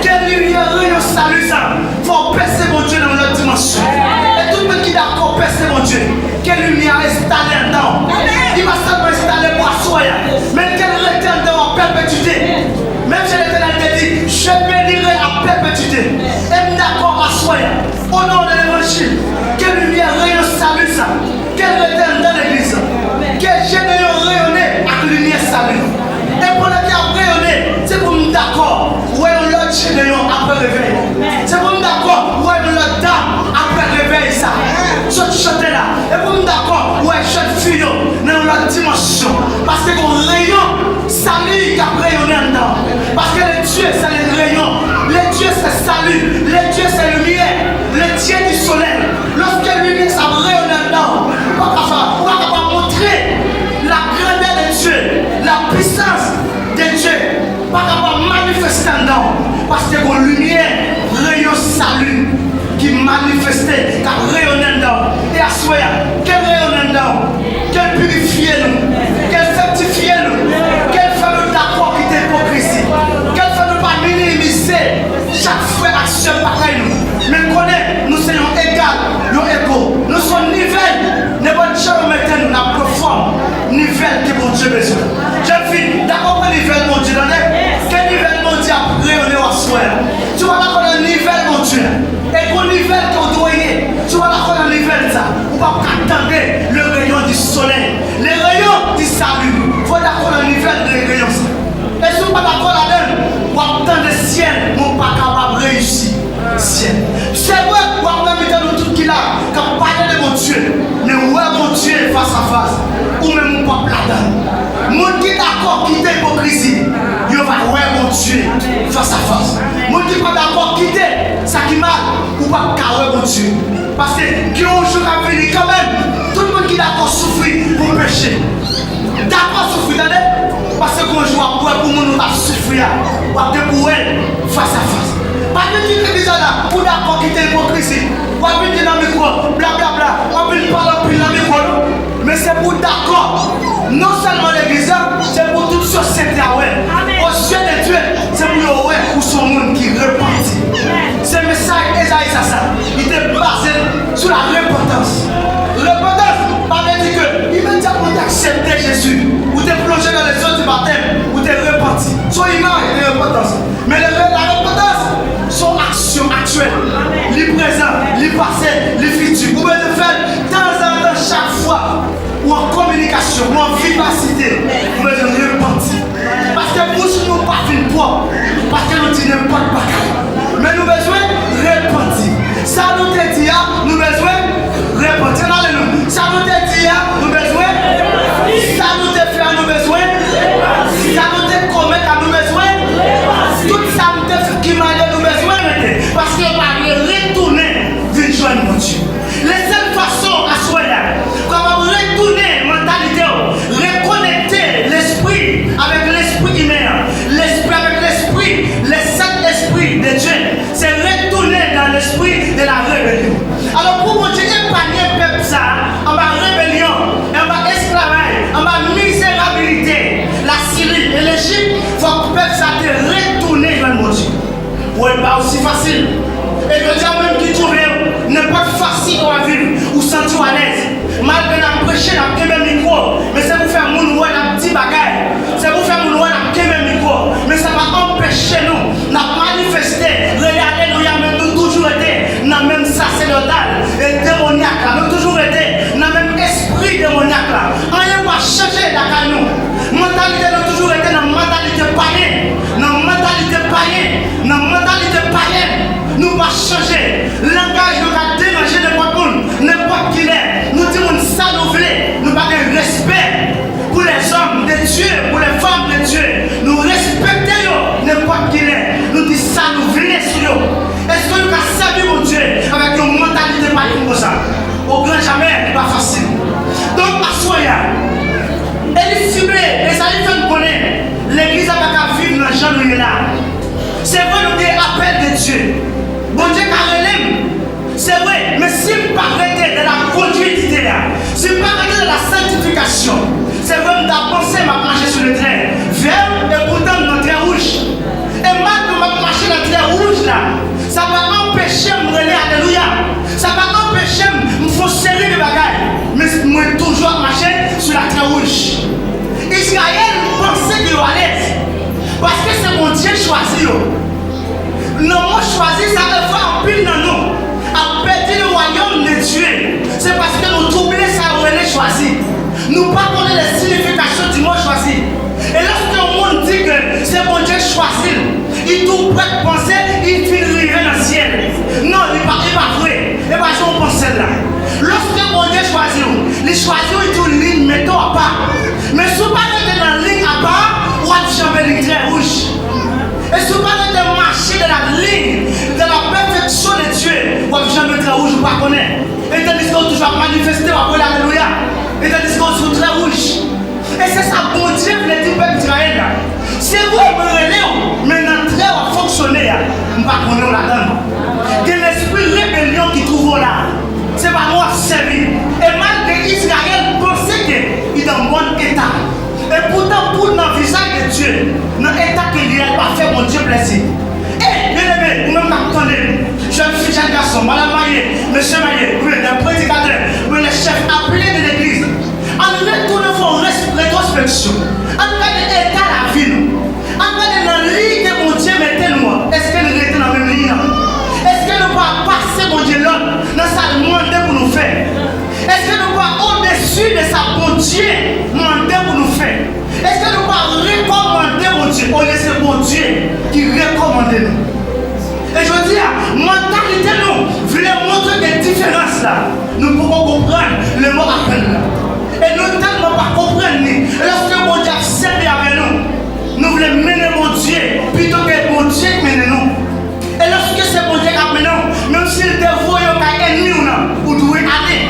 Ke limyè reyon sali sa fè w pèse Bondye nan yon lòt dimansyon. E tout moun ki dakò pèse Bondye, ke limyè a enstale anndan w. Li pa sèlman enstale pou aswè a, men ke l rete anndan w an pèpetite. Menm jan Letènèl te di, je bénirai à perpétuité. E m dakò aswè a, au nom de l'évangile, ke limyè reyon sali sa, ke l rete anndan legliz la. Ke Jedeyon reyonnen ak limyè sali. E pandan ke l ap reyonnen, se pou m dakò wè yon lòt Jedeyon apre revèy. Se pou m dakò wè yon lòt dam apre revèy sa. Sot chante la. E pou m dakò wè jèn fi yo nan yon lòt dimansyon. Paske gon reyon sali k ap reyonnen anndan. Parce que le Dieu, c'est le rayon. Le Dieu, c'est salut. Le Dieu, c'est lumière. Le Dieu du soleil. Lòske limyè sa ap reyonnen anndan w, ou pa ka fè, ou pa kapab montre la grandè anndan w, paske gon limyè, reyon sali ki manifeste, k ap reyone anndan w. E aswè a, ke l reyone anndan w, ke l pirifye nou, ke l sanktifye nou, ke l fè nou dakò kite ipokrizi, ke l fè nou pa minimize chak frè ak sè parèy nou. Men konnen nou se yon egal, yon ego. Nou se yon nivèl. Nenpòt jan yo mete nou, n ap pèfòm nivèl ke Bondye bezwen. Jèn fi, dakò pran nivèl Bondye, tande? Ke nivèl Bondye ap reyone w aswè a. Si w pa dakò nan nivèl Bondye, e gon nivèl ke w dwe ye. Si w pa dakò nan nivèl sa, ou p ap ka tande le rayon du soleil. Le rayon du salut. Fò w dakò nan nivèl de reyon sa. E si w pa dakò ladan l, w ap tande syèl, men w pa kapab reyisi syèl. Se vre, w ap nan mitan nou tout ki la, k ap pale de Bondye, men wè Bondye fas a fas, ou menm ou p ap ladan l. Moun ki dakò kite ipokrizi, yo va wè Bondye fas a fas. Moun ki pa dakò kite sa ki mal, ou p ap ka wè Bondye. Paske gen yon jou k ap vini kanmenm, tout moun ki dakò soufri pou peche. Dakò soufri, tande? Paske gon jou w ap wè pou moun ou t ap soufri a, w ap gen pou wè l fas a fas. Pa vin di legliz la, ou dakò kite ipokrizi. W ap vin di nan mikwo, blablabla, w ap vin pale anpil nan mikwo, non. Men se pou w dakò. Non sèlman legliz la, se pou tout sosyete a wè. Aux yeux de Dieu, se pou yo wè ou se yon moun ki repanti. Se mesaj Ezayi sa, sa. Li te baze sou la repantans. Repantans pa vle di ke imedyatman w te aksepte Jezi, ou te plonje nan lezo di batèm, ou te repanti. Se yon imaj de repantans. Men le, la repantans se yon aksyon aktyèl. Li prezan, li pase, li fiti. Ou bezwen fè l tanzantan, chak fwa ou an kominikasyon, ou an vivasite, ou bezwen repanti. Paske bouch nou pa fin pwòp, paske nou di nenpòt bagay. Men nou bezwen repanti. Sa nou te di a, nou bezwen repanti. Ann ale non. Sa nou te di a, nou bezwen. Sa nou te fè a, nou bezwen. Sa nou te komèt a, nou bezwen. Tout sa nou te fè ki mal yo, nou bezwen rete. Paske yo pa vle retounen vin jwenn Bondye. Le sèl fason aswè a pou kapab retounen mantalite w, rekonekte lespri avèk lespri imen an, lespri avèk lespri, les sept esprits de Dieu, se retounen nan lespri de la rébellion. Alò, pou Bondye epanye pèp sa a anba rebelyon, anba esklavaj, anba mizerabilite, Lasiri e Lejip, fòk pèp sa a te retounen jwenn Bondye. Woy pa osi fasil. E jodi a, ou menm ki twouve w nenpòt fason ou ap viv, ou santi w alèz. Malgre n ap preche, n ap kenbe mikwo, men se pou fè moun wè n ap di bagay. Se pou fè moun wè n ap kenbe mikwo. Men sa pa anpeche nou. N ap manifeste, rele alelouya, men nou toujou rete nan menm sasedòtal e demonyak la. Nou toujou rete nan menm espri demonyak la. Anyen pa chanje lakay nou. Mantalite nou toujou rete nan mantalite payen, nan mantalite payen, nan mantalite payèn. Nou pa chanje. Langaj nou ka deranje nenpòt moun, nenpòt kilè. Nou di moun sa nou vle. Nou pa gen respè pou lèzòm de Dye, pou lèfanm de Dye. Nou respekte yo nenpòt kilè. Nou di sa nou vle sou yo. Èske nou ka sèvi Bondye avèk yon mantalite payèn konsa? O gran jamè, li pa fasil. Donk, aswè a, e li sible, Ezayi fè n konnen, legliz la pa ka viv nan jan nou ye la. Se vre, nou gen apèl de Dye. Bondye ka rele m. Se vre, men si m pa rete dans la conduite de la, si m pa rete dans la sanctification, se vre, m ta panse m ap mache sou le tren vè, e poutan m nan tren wouj. E malgre m ap mache nan tren wouj la, sa pa anpeche m rele alelouya. Sa pa anpeche m, m fè yon seri de bagay. Men mwen toujou ap mache sou la tren wouj. Izrayèl panse ke yo alèz. Paske se Bondye chwazi yo. Nan mo chwazi, sa vle fè anpil nan nou ap pèdi le royaume de Dieu. Se paske nou twouble sa yo rele chwazi. Nou pa konnen le signification du mot choisi. E lòske yon moun di ke se Bondye k chwazi l, li tou prèt panse li fin rive nan syèl. Non, li pa, li pa vre. E pa jan w panse l la. Lòske Bondye chwazi w, li chwazi w, li di w li mete w apa. Men si w pa rete nan liy apa a, w ap janbe liy tren wouj. E si w pa rete mache dans la ligne de la perfection de Dieu, w ap janbe tren wouj ou pa konnen. E tandiske w toujou ap manifeste, w ap rele alelouya. E tandiske w sou tren wouj. E se sa Bondye vle di pèp Izrayèl la. Se vre, mwen rele w, men nan tren w ap Mèsi. E, byeneme, ou menm k ap tande m, jèn fi, jèn gason, madanm marye, mesye marye, oubyen lè predikatè, oubyen lè chèf aple de legliz, ann retounen fè yon res-, retwospeksyon. Ann gade eta lavi nou. Ann gade nan liy ke Bondye mete nou an. Èske n rete nan menm liy nan? Èske nou pa pase Bondye lòd nan sa l mande pou nou fè? Èske nou pa odesi de sa Bondye mande pou nou fè? Èske nou pa rekòmande Bondye olye se Bondye ki rekòmande nou? E jodi a, mantalite nou vle montre gen diferans la. Nou poko konprann le mo apèl la. E nou tèlman pa konprann li. E lòske Bondye ap sèvi avè nou, nou vle mennen Bondye pito ke Bondye mennen nou. E lòske se Bondye k ap mennen w, menm si l te voye w kay ènmi w nan, ou dwe ale.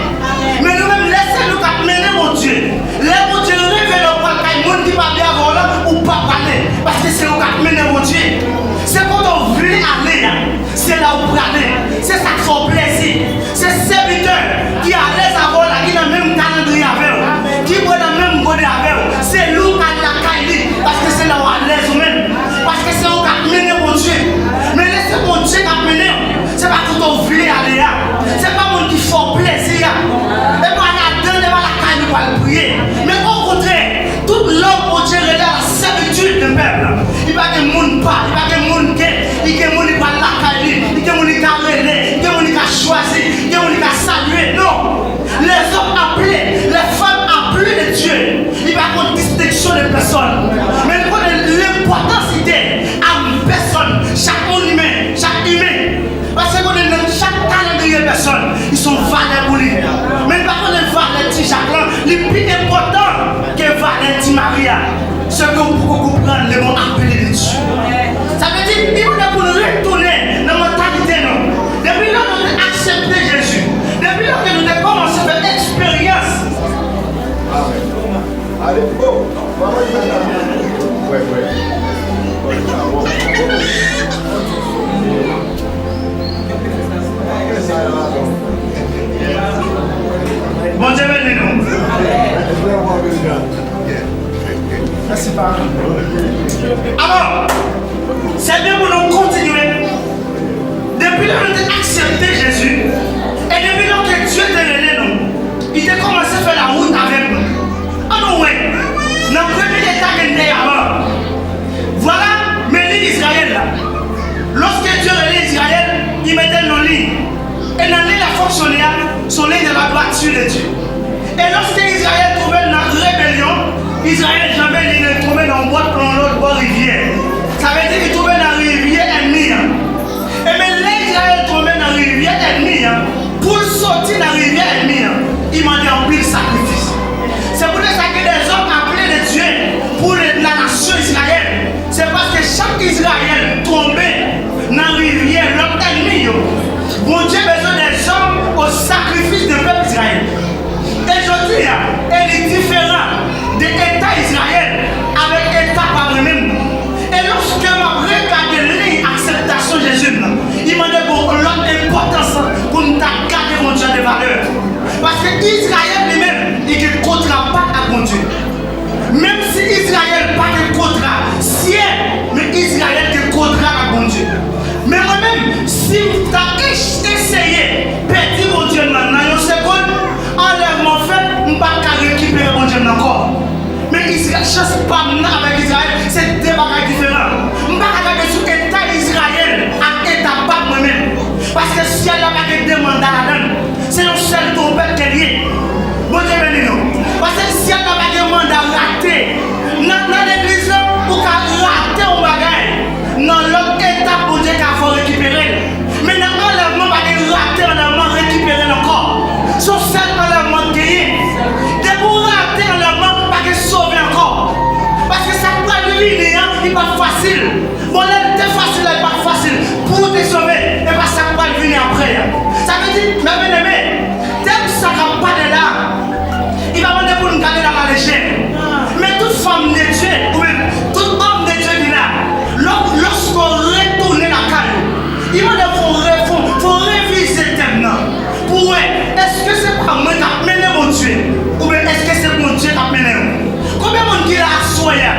Men nou menm, lè se nou k ap mennen Bondye, lè Bondye revele w pral kay moun ki pa byen avè w lan, ou p ap ale, paske se ou k ap mennen Bondye. Se kote w vle ale a, se la ou prale. Se sa k fè w plezi. Se sèvitè ki alèz avè w la, ki nan menm kalandriye avè w, ki bwè nan menm gode avè w, se li w k al lakay li, paske se la w alèz ou menm, paske se ou k ap mennen Bondye. Men lè se Bondye k ap mennen w, se pa kote w vle ale a, se pa moun ki fè w plezi a, e pa ladan l, e pa lakay li w pral priye. Men okontrè, tout lòm Bondye rele a la servitude de pèp. Li pa gen moun pa, li pa gen moun gen, li gen moun li pral lakay li, li gen moun li ka rele, li gen moun li ka chwazi, li gen moun li ka salye. Non. Les hommes appelés, les femmes appelées de Dieu, li pa konn distenksyon de pèsòn. Men li konnen lenpòtans li te a pèsòn, chak moun imen, chak imen. Paske konnen nan chak kalandriye pèsòn, li se yon valè pou li. Men li pa konnen valè ti Jak lan, li pi enpòtan ke valè ti Mari a. Se ke w poko konprann le mo apele de Dye. Sa vle di, li mande pou n retounen nan mantalite nou. Depi lè nou te aksepte Jezi, depi lè ke nou te kòmanse fè eksperyans. Ale, go! Vwè, vwè. Bondye beni nou. Mèsi, Papa. Alò, se byen pou nou kontinye. Depi lè nou te aksepte Jezi, e depi lè ke Dye te rele nou, li te kòmanse fè lawout avèk nou. Ann nou wè, nan premye eta ke n te ye avan. Vwala, men liy Izrayèl la. Lòske Dye rele Izrayèl, li mete l nan liy. E nan liy l ap fonksyone a, se yon liy de la droiture de Dieu. E lòske Izrayèl twouve l nan rebelyon, Izrayèl janbe, li twouve l nan yon bòt, nan yon lòt bò rivyè. Sa vle di li twouve nan rivyè ènmi an. Ebyen, lè Izrayèl twouve nan rivyè ènmi an, pou l soti nan rivyè ènmi an, li mande anpil sakrifis. Se poutèt sa ke dèzòm aple de Dye pou la nasyon Izrayèl. Se paske chak Izrayèl tonbe nan rivyè lòt ènmi yo, Bondye bezwen dèzòm o sakrifis de pèp Izrayèl. E jodi a, e li diferan de eta Izrayèl avèk eta pa mwen menm. E lòske m ap regade liy akseptasyon Jezi m nan, li mande pou lòt enpòtans pou n ta gade Bondye de valè. Paske Izrayèl li menm, li gen kontra pa l ak Bondye. Menm si Izrayèl pa gen kontra syèl, men Izrayèl gen kontra ak Bondye. Men mwen menm, si m ta es-, eseye pèdi Bondye m nan nan yon segonn, anlèvman fèt, m pa ka rekipere Bondye m nan ankò. Men Izrayèl, chans pa m nan avèk Izrayèl, se de bagay diferan. M pa ka gade sou eta Izrayèl ak eta pa m mwen menm. Paske syèl la pa gen de manda ladan l. Se yon sèl twonpèt ke l ye. Bondye beni nou. Paske syèl la pa gen manda rate. Nan, nan legliz la, ou ka rate yon bagay. Nan lòt etap, Bondye ka fè w rekipere l. Men nan anlèvman, pa gen rate anlèvman, rekipere l ankò. Se yon sèl anlèvman k genyen. Depi w rate anlèvman, pa gen sove ankò. Paske sa k pral vini an, li p ap fasil. Bon, lè l te fasil la, li pa t fasil. Pou w te sove, e pa sa k pral vini apre a. Sa vle di, mè byeneme, tèm sa k ap pale la, li pa mande pou n gade l alalejè. Men tout fanm de Dye, oubyen tout òm de Dye ki la, lò-, lòske w retounen lakay ou, li mande fò w re-, fò, fò w revize tèm nan. Pou wè, èske se pa mwen k ap mennen Bondye? Oubyen èske se Bondye k ap mennen w? Konbyen moun ki la aswè a,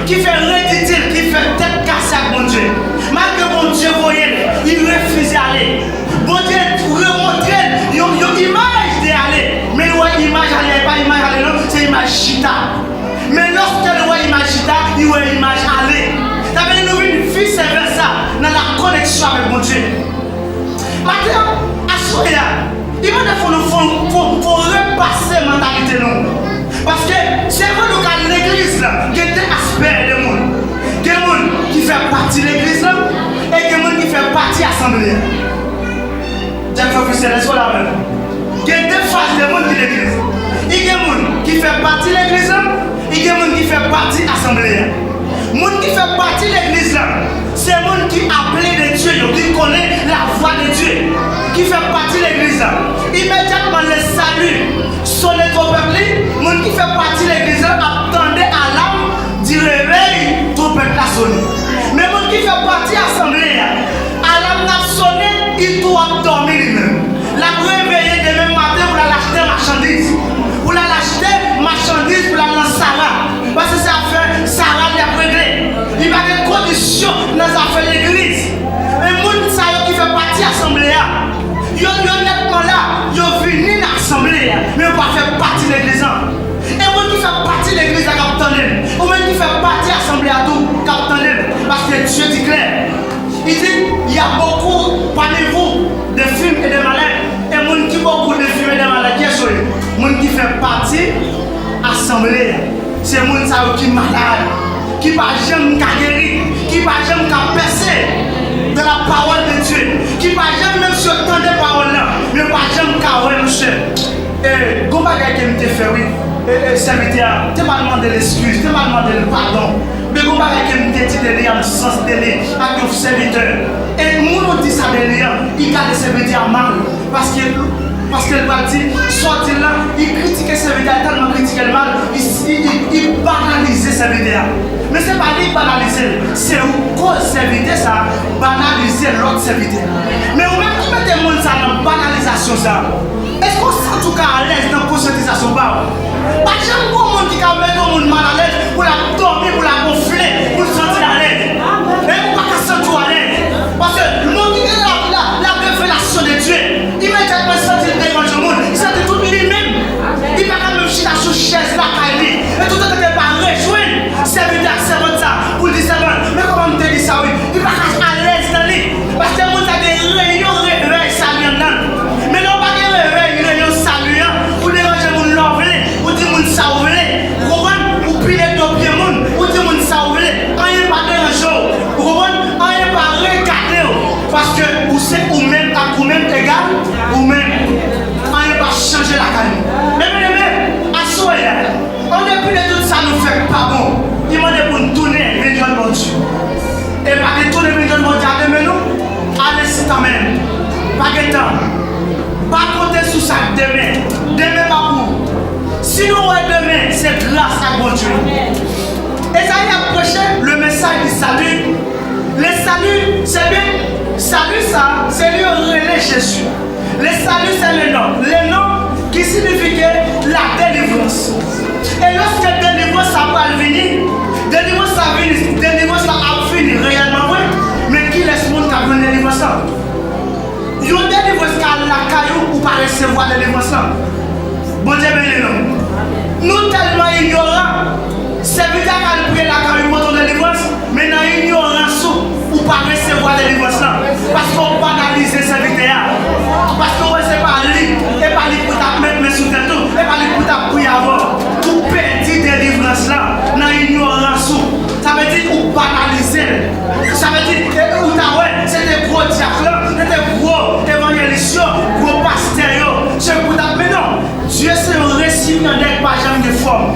ki fè reditil, ki fè tèt kase ak Bondye? koneksyon avèk Bondye. Maten an, aswè a, li mande fò nou fò, fò, fò repase mantalite nou. Paske se vre nou ka al legliz la, gen de aspè de moun. Gen moun ki fè pati legliz la, e gen moun ki fè pati asanble a. Djak fè freselès la menm. Gen de faz de moun ki legliz. I gen moun ki fè pati legliz la, i gen moun ki fè pati asanble a. Moun ki fè pati legliz la, se moun ki aple de Dye yo, ki konnen lavwa de Dye, ki fè pati legliz la. Imedyatman le sali sonnen twonpèt li, moun ki fè pati legliz la ap tande alam di revèy twonpèt la sonnen. Men moun ki fè pati asanble a, alam nan ap sonnen, li tou ap dòmi li menm. L ap reveye demen maten pou l al achte machandiz. Pou l al achte machandiz pou l al nan Sara. Paske se afè Sara li ap regle. Li pa gen kondisyon nan zafè legliz. Men moun sa yo ki fè pati asanble a, yo, yo nètman la, yo vini nan asanble a, men yo pa fè pati legliz la. E moun ki fè pati legliz la k ap tande m, ou menm ki fè pati asanble a tou k ap tande m, paske Dye di klè, li di, y a beaucoup parmi vous de films et de malades. E moun ki beaucoup de films et de malades, kiyès yo ye? Moun ki fè pati asanble a. Se moun sa yo ki malad, ki pa janm ka geri, ki pa janm ka pèse dans la parole de Dieu, ki pa janm, menm si yo tande pawòl la, men yo pa janm ka wè, monchè. E, gon bagay ke m te fè, wi. E, e, sèvitè a, te mal mande l eskiz, te mal mande l padon. Men gon bagay ke m te di de li a, m sanse de li ak yon sèvitè. E moun ou di sa de li a, li gade sèvitè a mal. Paske, paske l pral di, sa w di l la, li kritike sèvitè a, tèlman kritike l mal, li, li, li, li banalize sèvitè a. Men se pa li k banalize l, se ou koz sèvitè sa a banalize lòt sèvitè. Men ou menm ki mete moun sa a nan banalizasyon sa a, èske w santi w ka alèz nan konsyantizasyon pa w? Pa janm gon moun ki ka mete yon moun malalèz pou l ap dòmi, pou l ap gonfle, pou l santi l alèz. E ou pa ka santi w alèz. Paske moun ki gen la, la, la revelasyon de Dye, imedyatman l santi l deranje yon moun, li santi tout li menm. Li pa ka menm chita sou chèz lakay li. E toutotan ke l pa rejwenn sèvitè ak sèvant sa, pou l di sèvant, men kòman m te di sa wi. Li pa ka alèz nan li. Paske moun sa gen reyon revèy sali anndan l. Men lè w pa gen revèy reyon sali an, ou deranje moun lè w vle, ou di moun sa w vle. Ou konprann? Ou pile do pye moun, ou di moun sa w vle. Anyen pa deranje w. Ou konprann? Anyen pa regade w. Paske ou se ou menm ak ou menm egal ou menm. Anyen pa chanje lakay nou. Men byeneme, aswè a, an depi de tout sa nou fè k pa bon, li mande pou n tounen vin jwenn Bondye. E pa gen tounen vin jwenn Bondye a demen non. Al ensitan menm. Pa gen tan. Pa konte sou sa k demen. Demen pa pou ou. Si nou wè demen, se gras ak Bondye. Ezayi ap preche le message du salut. Le salut, se byen, sali sa, se li yo rele Jezi. Le salut, c'est le nom. Le nom qui signifie que la délivrance. E lòske delivrans la pral vini, delivrans la vini, delivrans la ap vini reyèlman vre, men kilès moun k ap jwenn delivrans la? Yon delivrans ka al lakay ou, ou pa resevwa delivrans la. Bondye beni nou. Nou tèlman inyoran, sèvitè a ka al priye lakay ou, pote yon delivrans, men nan inyorans ou, ou pa resevwa delivrans la. Paske w banalize sèvitè a. Paske w wè se pa li, e pa li pou t ap met men sou tèt ou, e pa li pou t ap priye avè w. Ou pèdi delivrans la nan inyorans ou. Sa vle di ou banalize l. Sa vle di, e, ou ta wè, se te gwo dyak lan, se te gwo evanjelis yo, gwo pastè yo, se pou t ap, men non. Dye se yon resipyandè ki pa janm gen fòm.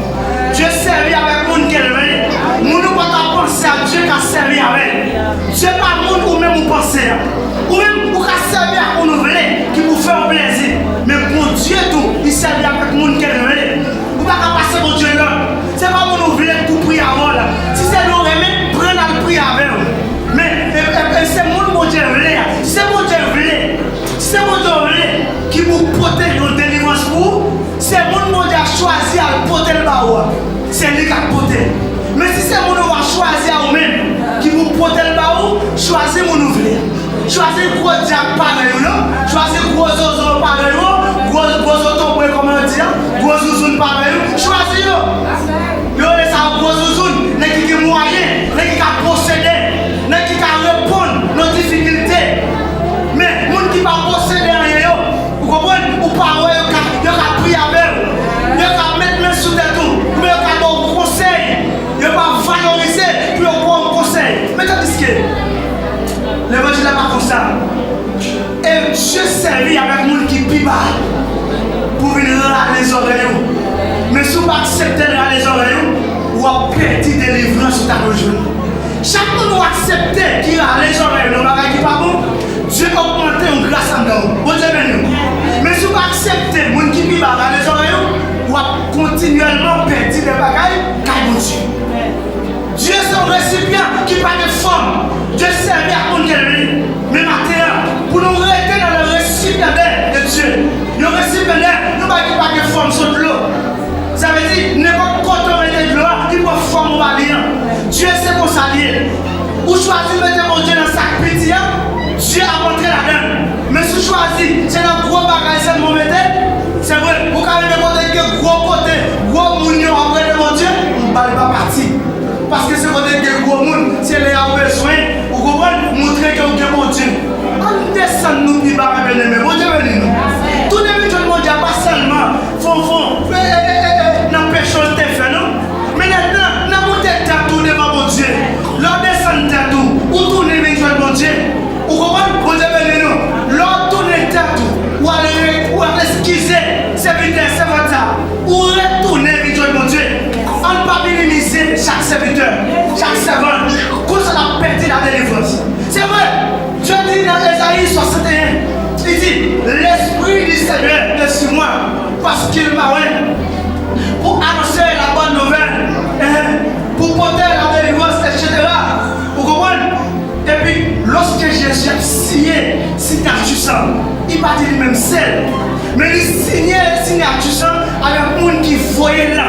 Dye sèvi avèk moun ke l vle. Moun ou pa ka panse a, Dye ka sèvi avè l. Dye pa moun ou menm ou panse a. Ou menm, ou ka sèvi ak moun ou vle, ki pou fè w plezi. Men Bondye tou, li sèvi avèk moun ke l vle. Ou pa ka pase Bondye lòd. Se pa moun ou vle k pou priye avè w la. Si se nou renmen, pran l al priye avè w. Men, e, e, e, se moun Bondye vle a. Si se Bondye vle, si se Bondye w vle ki pou pote yon delivrans pou ou, se moun Bondye a chwazi al pote l ba ou a. Se li k ap pote l. Men si se moun ou pa chwazi a ou menm ki pou pote l ba ou, chwazi moun ou vle. Chwazi gwo dyak parèy ou yo, chwazi gwo zozo parèy ou, gwo, gwo zotonbre kòman yo di a, gwo zouzoun parèy ou, chwazi yo. Yo rele sa yo gwo zouzoun, nèg ki gen mwayen, nèg ki ka posede, nèg ki ka reponn nan difikilte. Bondye pa konsa. E Dye sèvi avèk moun ki pi ba pou vin rale zòrèy ou. Men si w pa aksepte l rale zòrèy ou, w ap pèdi delivrans ou ta dwe jwenn. Chak moun ou aksepte ki rale zòrèy ou nan bagay ki pa bon, Dye ogmante yon gras anndan w. Bondye beni w. Men si w pa aksepte moun ki pi ba rale zòrèy ou, w ap kontinyèlman pèdi de bagay kay Bondye. Dye se yon resipyan ki pa gen fòm. Dye sèvi ak moun ke l vle. Men maten an, pou nou rete nan le resipyandè de Dye. Yon resipyandè, yon bagay ki pa gen fòm, se dlo. Sa vle di, nenpòt kote w mete dlo a, li pran fòm ou ba li an. Dye se konsa l ye. Ou chwazi mete Bondye nan sak piti an, Dye ap antre ladan l. Men si w chwazi, se nan gwo bagay sèlman w mete l. Se vre, ou ka rive kote ki gen gwo kote, gwo moun yo ap rele Bondye, m ba l pa pati. Paske se kote ki gen gwo moun, se lè y ap bezwen, ou konprann, montre ke w gen Bondye. Ann desann nou pi ba, mè byeneme, Bondye beni nou. Tounen vin jwenn Bondye a pa sèlman fon fon, e, e, e, e, e, nan peche w te fè, non. Men nan, nan, nan moute tèt ou devan Bondye, lè w desann tèt ou, ou tounen vin jwenn Bondye. Ou konprann? Bondye beni nou. Lè w tounen tèt ou, w al re-, w al eskize sèvitè, sèvant sa, ou retounen vin jwenn Bondye. Ann pa minimize chak sèvitè, chak sèvant. Konsa n ap pèdi ladelivrans. Se vre, Dye di nan Ezayi swasanteyen, li di, L'Esprit du Seigneur est sur moi, parce qu'il m'a oint pour annoncer la bonne nouvelle, hein, pour porter la délivrance, et cetera. Ou konprann? Epi, lòske Jezi ap siyen siyati sa, li pa di li menm sèl, men li siyen siyati sa avèk moun ki voye l la.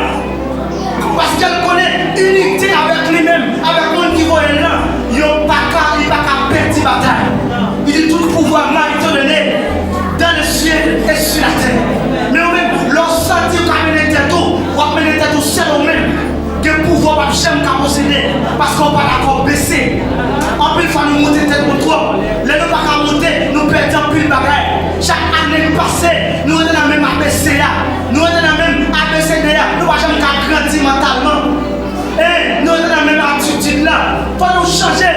Paske l konnen inite avèk li menm, avèk moun ki voye l lan, yo pa ka, li pa ka pèdi batay. Li di, tout pouvoir m'a été donné dans le ciel et sur la terre. Men ou menm, lè w santi w ka mennen tèt ou, w ap mennen tèt ou sèl ou menm. Gen pouvwa w p ap janm ka posede, paske w pa dakò bese. Anpil fwa nou moute tèt nou twòp. Lè nou pa ka moute, nou pèdi anpil bagay. Chak ane k pase, nou rete nan menm A B C a. Nou rete nan menm A B C D a. Nou pa janm ka grandi mantalman. E nou rete nan menm atitid la. Fò nou chanje.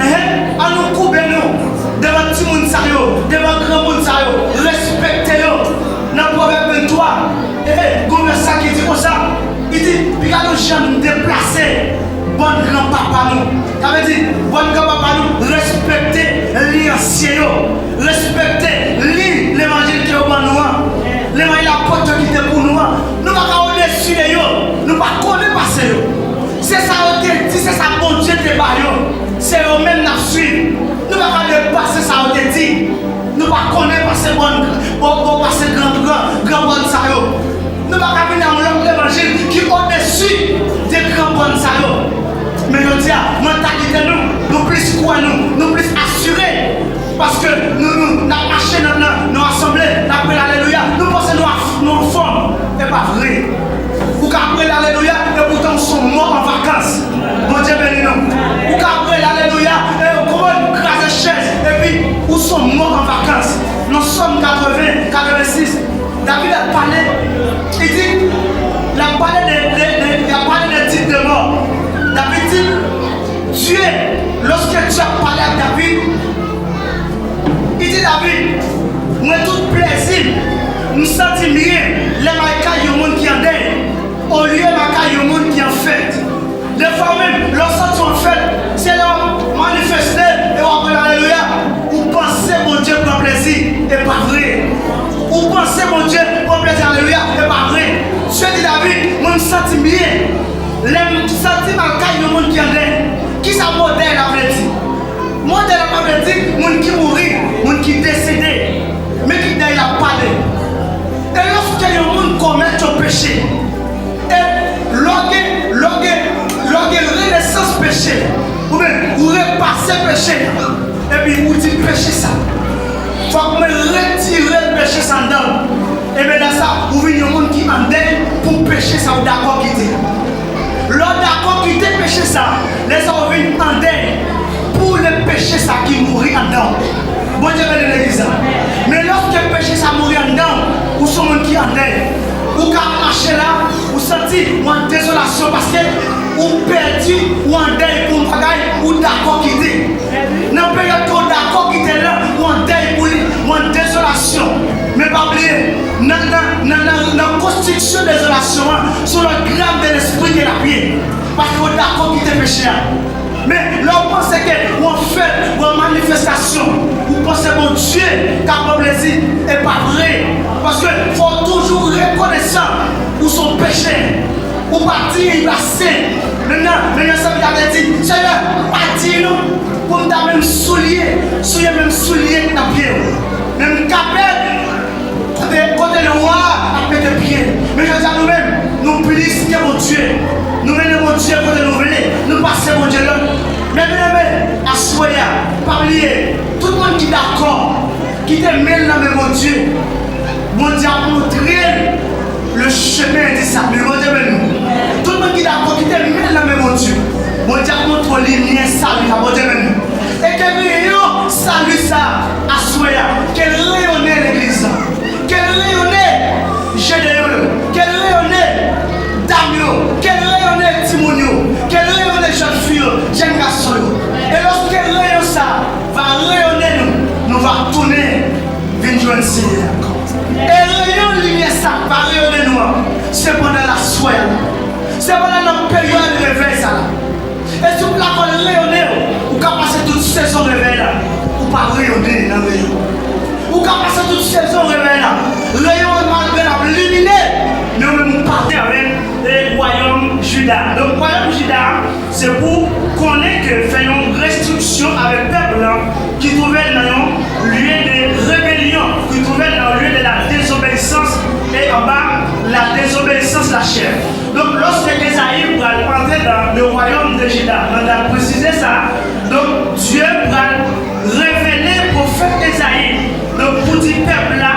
Enhen. An nou koube nou devan timoun sa yo, devan granmoun sa yo. Respekte yo. Nan Pwovèb venntwa, e, gon vèsè ki di konsa. Li di, "Pi gade yon jan nou deplase bòn granpapa nou." Sa vle di, bòn granpapa nou, respekte li ansyen yo. Respekte li levanjil ke yo ban nou an. Levanjil apot yo kite pou nou an. Nou pa ka odesi de yo. Nou pa konnen pase yo. Se sa yo te di, se sa Bondye te ba yo. Se yo menm n ap swiv. Nou pa ka depase sa yo te di. Nou pa konnen pase bòn, bò, bò, pase gran, gran, gran bòn sa yo. Nou pa ka vin ak yon lòt levanjil ki odesi de gran bòn sa yo. Men jodi a, mantalite nou, nou plis kwè nou, nou plis asire. Paske nou, nou, n ap mache nan, nan, nan asanble, n ap rele alelouya. Nou panse nou a, nou anfòm. E pa vre. Ou ka ap rele alelouya, e poutan ou se yon mò an vakans. Bondye beni nou. Ou ka ap rele alelouya, e ou konprann, kraze chèz, epi ou se yon mò an vakans. Nan Sòm katreven, katrevensis, David ap pale, li di, l ap pale de, de, de, l ap pale de tit de mò. David di, Dye, lòske Dye ap pale ak David, li di David, mwen tout plezi m, m santi m byen lè m al kay yon moun ki an dèy, olye m al kay yon moun ki an fèt. Defwa ou menm, lè w santi w an fèt, se lè w ap manifeste e w ap rele alelouya, ou panse Bondye pran plezi, e pa vre. Ou panse Bondye pran plezi, alelouya, e pa vre. Dye di David, mwen m santi m byen. Lè m santi m al kay yon moun ki an dèy, kisa mo dèy la vle di? Mo dèy la pa vle di moun ki mouri, moun ki desede. Men ki dèy la pale. E lòske yon moun komèt yon peche, e lè w gen, lè w gen, lè w gen renesans peche, oubyen ou repase peche, epi ou di peche sa, fòk mwen retire peche sa anndan m. Ebyen, lè sa, ou vin yon moun ki an dèy pou peche sa ou dakò kite. Lè w dakò kite peche sa, lè sa ou vin an dèy pou le peche sa ki mouri anndan w. Bondye beni legliz la. Men lòske peche sa mouri anndan w, ou se yon moun ki an dèy. Ou ka ap mache la, ou santi ou an dezolasyon paske ou pèdi, ou an dèy pou yon bagay ou dakò kite. Nan peryòd ke w dakò Pa bliye, nan, nan, nan, nan, nan konstriksyon dezolasyon an, se yon lòt grenn de lespri ke l ap ye. Paske w dakò kite peche a. Men, lè w panse ke w an fèt, w an manifestasyon, ou panse Bondye ka pran plezi, e pa vre. Paske fò w toujou rekonesan ou se yon pechè. Ou pa diy ase. Menm nan, menm nan sèvitè a te di, Senyè, m pa diy non, pou m ta menm soulye, souye menm soulye k nan pye w. Men m ka pèd kote, kote lewa ap mete pye l. Men jodi a nou menm, nou plis ke Bondye. Nou mennen Bondye kote nou vle, nou pase Bondye lòd. Men byeneme, aswè a, pa bliye, tout moun ki dakò, kite men l nan men Bondye. Bondye ap montre l le chemen di sali. Bondye beni nou. Tout moun ki dakò, kite men l nan men Bondye. Bondye ap montre w limyè sali la. Bondye beni nou. E ke reyon sali sa, aswè a, ke l reyonnen legliz la. Ke l reyonnen je de yo, ke l reyonnen dam yo, ke l reyonnen timoun yo, ke l reyonnen jèn fi yo, jèn gason yo. E lòske reyon sa va reyonnen nou, nou va tounen vin jwenn Senyè a. E reyon limyè sa va reyonnen nou an, se pandan laswè a. Se pandan nan peryòd revèy sa la. E si w pa konn reyonnen, ou ka pase tout sezon revèy la, ou pa reyonnen nan reyon. Ou ka pase tout sezon revèy la, reyon an malgre l ap limine, men ou menm ou pa te avèk e wayòm Jida. Donk, wayòm Jida, se pou konnen ke fè yon restriksyon avèk pèp lan ki twouve l nan yon lye de rebelyon, ki twouve l nan yon lye de la dezobeyisans e anba la dezobeyisans lachè. Donk, lòske Ezayi pral antre dan le wayòm de Jida, nan dat presize sa, donk, Dye pral revele pwofèt Ezayi, donk, pou di pèp la,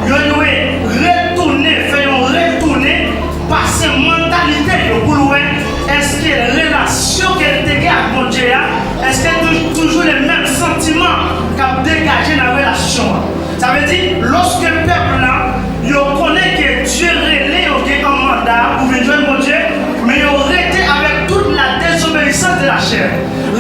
yo dwe retounen, fè yon retounen, pase mantalite yo pou l wè èske relasyon ke l te gen ak Bondye a, èske tou-, toujou le menm santiman k ap degaje nan relasyon an. Sa vle di, lòske pèp lan, yo konnen ke Dye rele yo gen an manda pou vin jwenn Bondye, men yo rete avèk tout la désobéissance de la chair,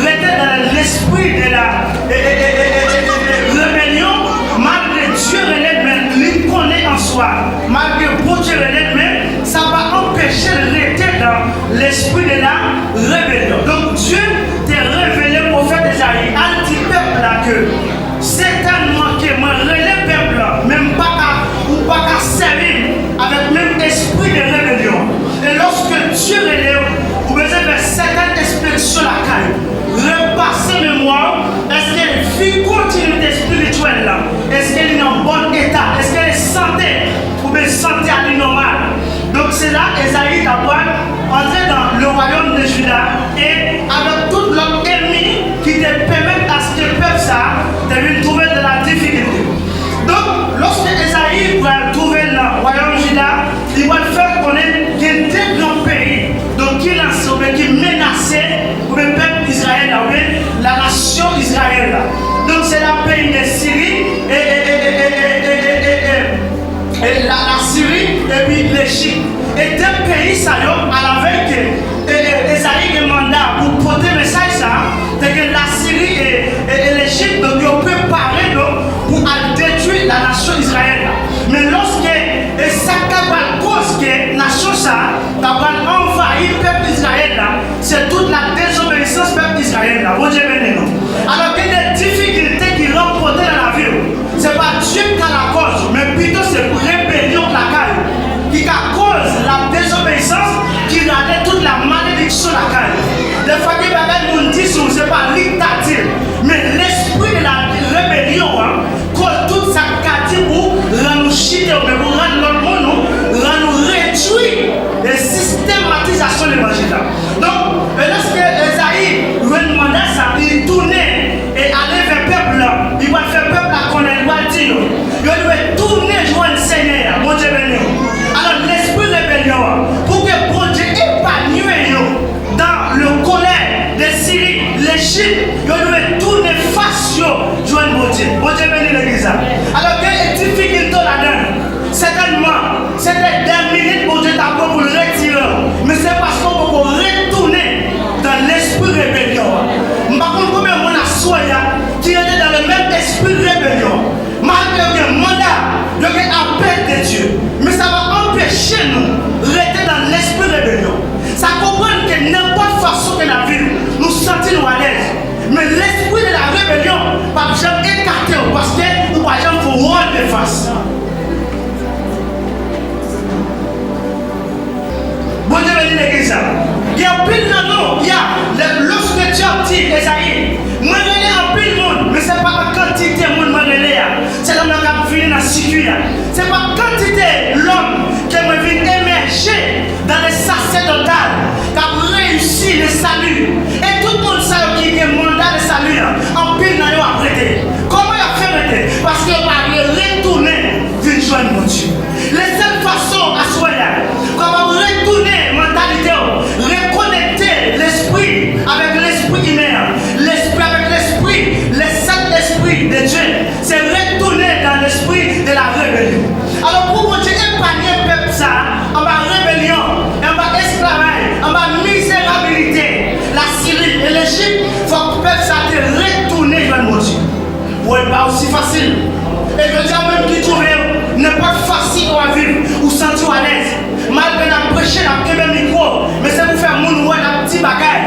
rete dans l'esprit de la e, e, e, e, e, e, e, e, rebelyon, malgre Dye rele l, men li konnen an swa, malgre Bondye rele l, men sa pa anpeche l rete dans l'esprit de la rébellion. Donk, Dye te revele pwofèt Ezayi, al di pèp la ke sètènman ke mwen rele pèp la, men m pa ka, ou pa ka sèvi m avèk menm espri de rebelyon. E lòske Dye rele w, ou bezwen fè sètèn enspeksyon lakay ou. Repase memwa w, èske vi kontinite espirityèl la, èske li nan bon eta, èske li sante, oubyen sante a li nòmal. Donk, se la Ezayi ta pral antre dans le royaume de Juda e avèk tout lòt ènmi ki te pèmèt aske pèp sa a te vin twouve l nan la difikilte. Donk, lòske Ezayi pral twouve l nan wayòm Jida, li pral fè konnen gen de gran peyi, donk, ki lanse oubyen ki menase oubyen pèp Izrayèl la, oubyen la nasyon Izrayèl la. Donk, se la peyi de Siri e, e, e, e, e, e, e, e, e, e, e, la, Lasiri epi Lejip. E de peyi sa yo, alavèy ke e, e, Ezayi gen manda pou pote mesaj sa a, te gen Lasiri e, e, e Lejip, donk yo prepare yo pou al detwi la nasyon Izrayèl la. Men lòske, e sa k ta pral koz ke nasyon sa a ta pral anvayi pèp Izrayèl la, se tout la désobéissance pèp Izrayèl la. Bondye beni nou. Alò, gen de difikilte ki rankontre nan lavi w. Se pa Dye k ka lakòz, men pito se rebelyon k lakay ou ki ka koz la désobéissance ki rale tout la malediksyon lakay ou. Defwa gen bagay moun di sou ou, se pa li k ta di l, men lespri de la rebelyon an koz tout sa k ka di pou rann ou chite oubyen pou rann lòt moun ou, rann ou redwi e sistematizasyon levanjil la. Donk, e lòske Ezayi jwenn manda sa, li tounen e ale vè pèp la, li pral fè pèp la konnen, li pral di yo, yo dwe tounen jwenn Senyè a. Bondye beni w. Alò, lespri rebelyon an, pou ke Bondye epanye yo dans le kolè de Siri, Lejip, yo dwe tounen fas yo jwenn Bondye. Bondye beni legliz la. Alò, gen difikilte w ladan l. Sètènman, se te dè minit Bondye ta pran pou l retire w. Men se paske w poko retounen dans lespri rebelyon an. M pa konn konbyen moun aswè a ki rete dans le menm espri rebelyon. Malgre yo gen manda, yo gen nou rete nan lespri rebelyon. Sa konprann ke nenpòt fason ke n ap viv, nou santi nou alèz. Men lespri de la rebelyon p ap janm ekate w paske ou pa janm fè yon wòl de fas. Bondye beni legliz la. Gen anpil nan nou, ya, lè, lorsque Job di, Ezayi, mwen rele anpil moun, men se pa kantite moun mwen rele a. Se lòm nan k ap vini nan sikui a. Se pa kantite lòm ke mwen vin emèje dans le sacerdotal, k ap reyisi le salut. E tout moun sa yo ki gen manda de salut an, anpil nan yo ap rete. Kòman y ap fè rete? Paske yo pa vle retounen vin jwenn Bondye. Le sèl fason aswè a, w kapab retounen mantalite w, rekonekte lespri avèk lespri imen an, lespri avèk lespri, les sept esprits de Dieu, se retounen dans l'esprit de la rébellion. Alò, pou Bondye epanye pèp sa a anba rebelyon, anba esklavaj, anba mizerabilite Lasiri e Lejip, fòk pèp sa a te retounen jwenn Bondye. Bon, e pa osi fasil. E jodi a, ou menm ki twouve w, nenpòt fason w ap viv, ou santi w alèz. Malgre n ap preche, n ap kenbe mikwo, men se pou fè moun wè n ap di bagay.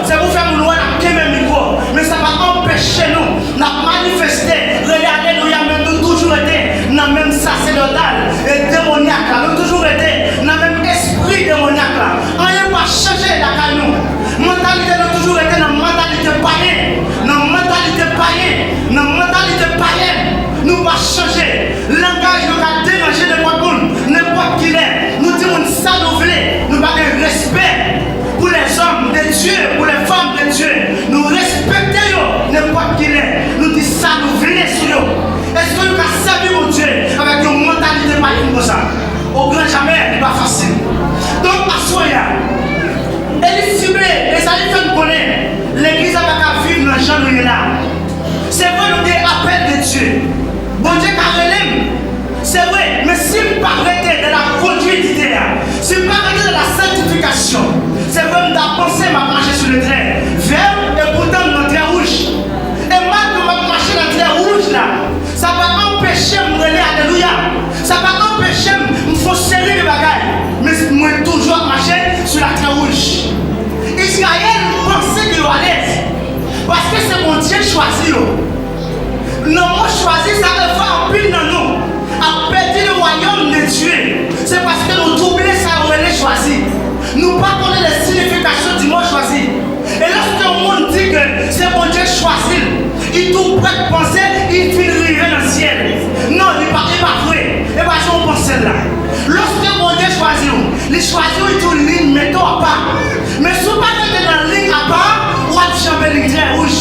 Se pou fè moun wè n ap kenbe mikwo. Men sa pa anpeche nou, n ap manifeste, rele alelouya, men nou toujou rete nan menm sasedòtal e demonyak la. Nou toujou rete nan menm espri demonyak la. Anyen pa chanje lakay nou. Mantalite nou toujou rete nan mantalite payen, nan mantalite payen, nan mantalite payèn. Nou pa chanje. Langaj nou ka deranje nenpòt moun, nenpòt kilè. Nou di moun sa nou vle. Nou pa gen respè pou lèzòm de Dye, pou lèfanm de Dye. Nou respekte yo nenpòt kilè. Nou di sa nou vle sou yo. Èske nou ka sèvi Bondye avèk yon mantalite payèn konsa? Au grand jamais, li pa fasil. Donk, aswè a, Eli sible, Ezayi fè n konnen, legliz la pa ka viv nan jan nou ye la. Se vre, nou gen apèl de Dye. Bondye ka rele m. Se vre, men si m pa rete dans la conduite, si m pa rete dans la sanctification, se vre, m ta panse m ap mache sou le tren vè, e poutan m nan tren wouj. E malgre m ap mache nan tren wouj la, sa pa anpeche m rele alelouya. Sa pa anpeche m, m fè yon seri de bagay. Men mwen toujou ap mache sou la tren wouj. Izrayèl panse ke yo alèz. Paske se Bondye k chwazi yo. Nan mo chwazi sa, e fwa anpil nan nou ap pèdi le wayòm de Dye. Se paske nou twouble sa yo rele chwazi. Nou pa konnen le signification du mot choisi. E lòske yon moun di ke se Bondye k chwazi l, li tou prèt panse li fin rive nan syèl. Non, li pa, li pa vre. E pa jan w panse l la. Lòske Bondye chwazi w, li chwazi w, li di w li mete w apa. Men si w pa rete nan liy apa, w ap janbe liy tren wouj.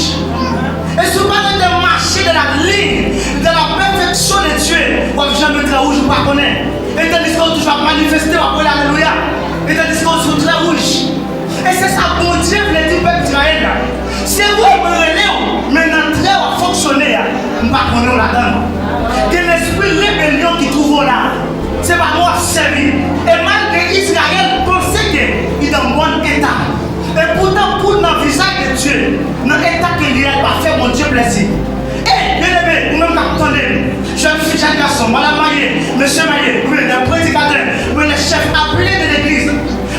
E si w pa rete mache dans la ligne, dans la perfection de Dieu, w ap janbe tren wouj ou pa konnen. E tandiske w toujou ap manifeste, w ap rele alelouya. E tandiske w sou tren wouj. E se sa Bondye vle di pèp Izrayèl la. Se vre, mwen rele w, men nan tren w ap fonksyone a, m pa konnen w ladan l. Gen lespri rebelyon ki twouve w la. Se pa mwen w ap sèvi. E malgre Izrayèl panse ke li dans bon état, e poutan pou nan vizaj de Dye, nan eta ke li ye a, li pa fè Bondye plèzi. E, byeneme, ou menm k ap tande m, jèn fi, jèn gason, madanm marye, mesye marye, oubyen lè predikatè, oubyen lè chèf aple de legliz,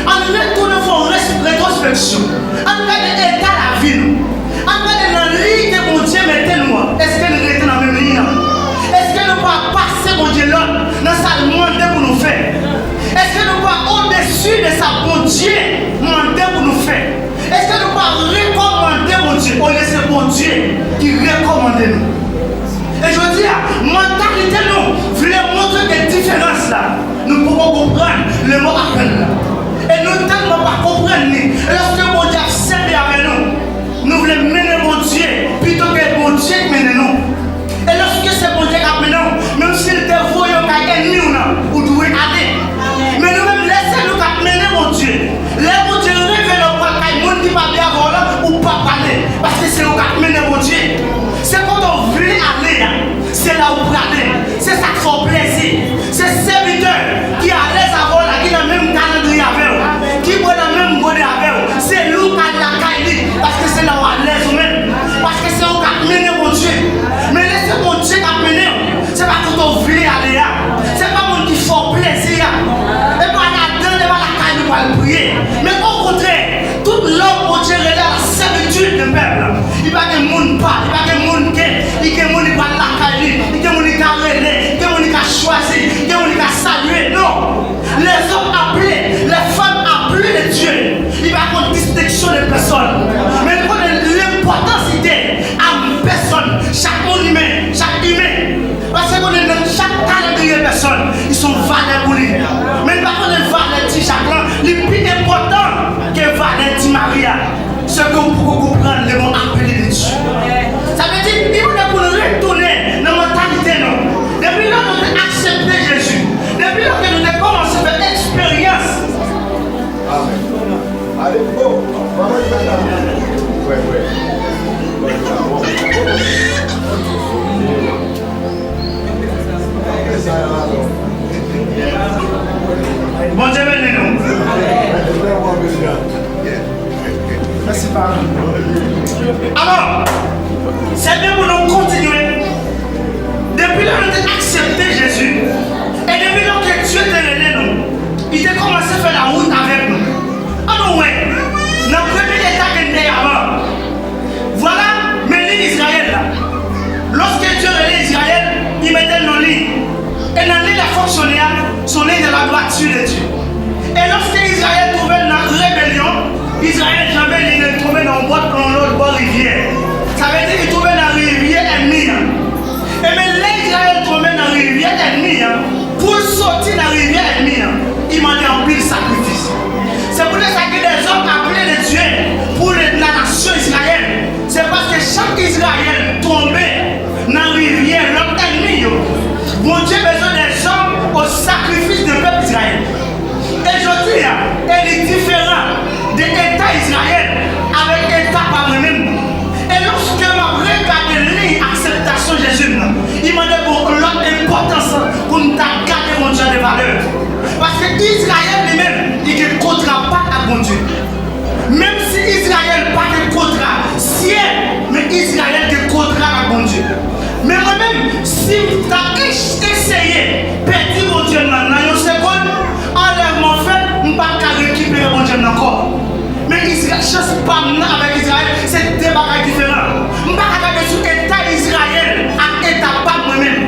ann retounen fè yon res-, retwospeksyon. Ann gade eta lavi nou. Ann gade nan liy ke Bondye mete nou an. Èske n rete nan menm liy nan? Èske nou pa pase Bondye lòd nan sa l mande pou nou fè? Èske nou pa odesi de sa Bondye mande pou nou fè? Èske nou pa rekòmande Bondye olye se Bondye ki rekòmande nou? E jodi a, mantalite nou vle montre ke diferans la, nou poko konprann le mo apèl la. E nou tèlman pa konprann li. E lòske Bondye ap sèvi avè nou, nou vle mennen Bondye pito ke Bondye k mennen nou. E lòske se Bondye k ap mennen w, menm si l te voye w kay ènmi w nan, ou dwe ale. Men nou menm, lè se nou k ap mennen Bondye, lè Bondye revele w pral kay moun ki pa byen avè w lan, ou p ap ale, paske se ou k ap mennen Bondye. Se kote w vle ale a, se la ou prale. Se sa k fè w plezi. Se sèvitè ki alèz avè w la, ki nan menm kalandriye avè w, ki bwè nan menm gode avè w, se li w k al lakay li, paske se la w alèz ou menm, paske se ou k ap mennen Bondye. Men lè se Bondye k ap mennen w, se pa kote w vle ale a, se pa moun ki fè w plezi a, e pa ye. Men okontrè, tout lòm Bondye rele a la sèvitid de pèp la. Li pa gen moun pa, li pa gen moun ke, li gen moun li pral lakay li, li gen moun li ka rele, li gen moun li ka chwazi, li gen moun li ka salye. Non. Les hommes appelés, les femmes appelées de Dieu. Li pa konn distenksyon de pèsòn. Men li konnen lenpòtans li te a pèsòn, chak moun imen, chak imen. Paske konnen nan chak kalandriye pèsòn, li se yon valè pou li. Men li pa konnen valè Ti Jak lan, li pi enpòtan ke valè Ti Mari a. Se ke w poko konprann le mot appelé de Dieu. Sa vle di, li mande pou nou retounen nan mantalite nou. Depi lè nou te aksepte Jezi, depi lè ke nou te kòmanse fè eksperyans. Amèn. Ale, go. Vwè, vwè. Bondye beni nou. Mèsi, paran. Alò, se byen pou nou kontinye. Depi lè nou te aksepte Jezi, e depi lè ke Dye te rele nou, li te kòmanse fè lawout avèk nou. Ann nou wè, nan premye etap ke n te ye avan. Vwala, men liy Izrayèl la. Lòske Dye rele Izrayèl, li mete l nan liy. E nan liy la fonksyone a, se yon liy de la dwati de Dye. E lòske Izrayèl twouve l nan rebelyon, Izrayèl janbe, li tonbe nan yon bòt, nan yon lòt bò rivyè. Sa vle di, li tonbe nan rivyè ènmi an. E men lè Izrayèl tonbe nan rivyè ènmi an, pou l soti nan rivyè ènmi an, li mande anpil sakrifis. Se poutèt sa ke des hommes appelés de Dieu pour le- la nation Israël. Se paske chak Izrayèl tonbe nan rivyè lòt ènmi yo, Bondye bezwen des hommes au sacrifice de pèp Izrayèl. E jodi a, e li diferan de eta Izrayèl avèk eta pa mwen menm. E lòske m ap regade liy akseptasyon Jezi m nan, li mande pou lòt enpòtans pou m ta gade Bondye de valè. Paske Izrayèl li menm, li gen kontra pa l ak Bondye. Menm si Izrayèl pa gen kontra syèl, men Izrayèl gen kontra ak Bondye. Men mwen menm, si m ta es- eseye pèdi Bondye m nan, nan yon segonn, anlèvman fèt, m pa t ka rekipere Bondye m nan ankò. Men Izra- chans pa m nan avèk Izrayèl, se de bagay diferan. M pa ka gade sou eta Izrayèl ak eta pa m mwen menm.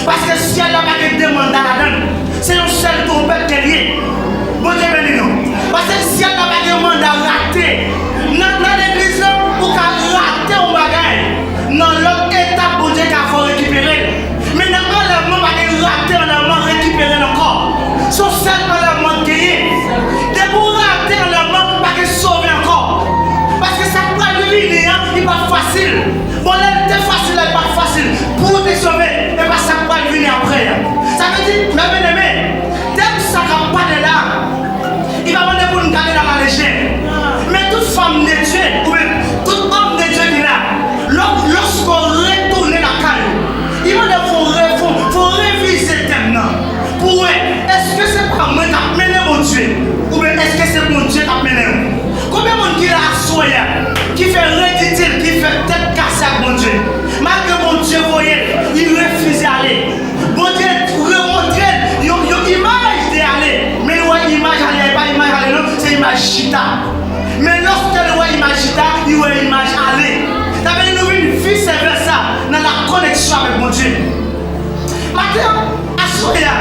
Paske syèl la pa gen de manda ladan l. Se yon sèl twonpèt ke l ye. Bondye beni nou. Paske syèl la pa gen manda rate. Nan, nan legliz la, ou ka rate yon bagay. Nan lòt etap, Bondye ka fè w rekipere l. Men nan anlèvman, pa gen rate anlèvman, rekipere l ankò. Se yon sèl anlèvman k genyen. Depi w rate anlèvman, pa gen sove ankò. Paske sa k pral vini an, li p ap fasil. Bon, lè l te fasil la, li pa t fasil. Pou w te sove, e pa sa k pral vini apre a. Sa vle di, mè byeneme, tèm sa k ap pale la, li pa mande pou n gade l alalejè. Men tout fanm de Dye, oubyen tout òm de Dye ki la, lò- lòske w retounen lakay ou, li mande fò w re- fò w- fò w revize tèm nan. Pou w wè, èske se pa mwen k ap mennen Bondye? Oubyen èske se Bondye k ap mennen w? Konbyen moun ki la aswè a, ki fè reditil, ki fè tèt kase ak Bondye? Malgre Bondye voye l, li refize ale. Bondye remontre l yon, yon imaj de ale. Men l wè imaj ale a, e pa imaj ale non, se imaj chita. Men lòske l wè imaj chita, li wè imaj ale. Sa vle di nou vin vise vèsa nan la koneksyon avèk Bondye. Maten an, aswè a,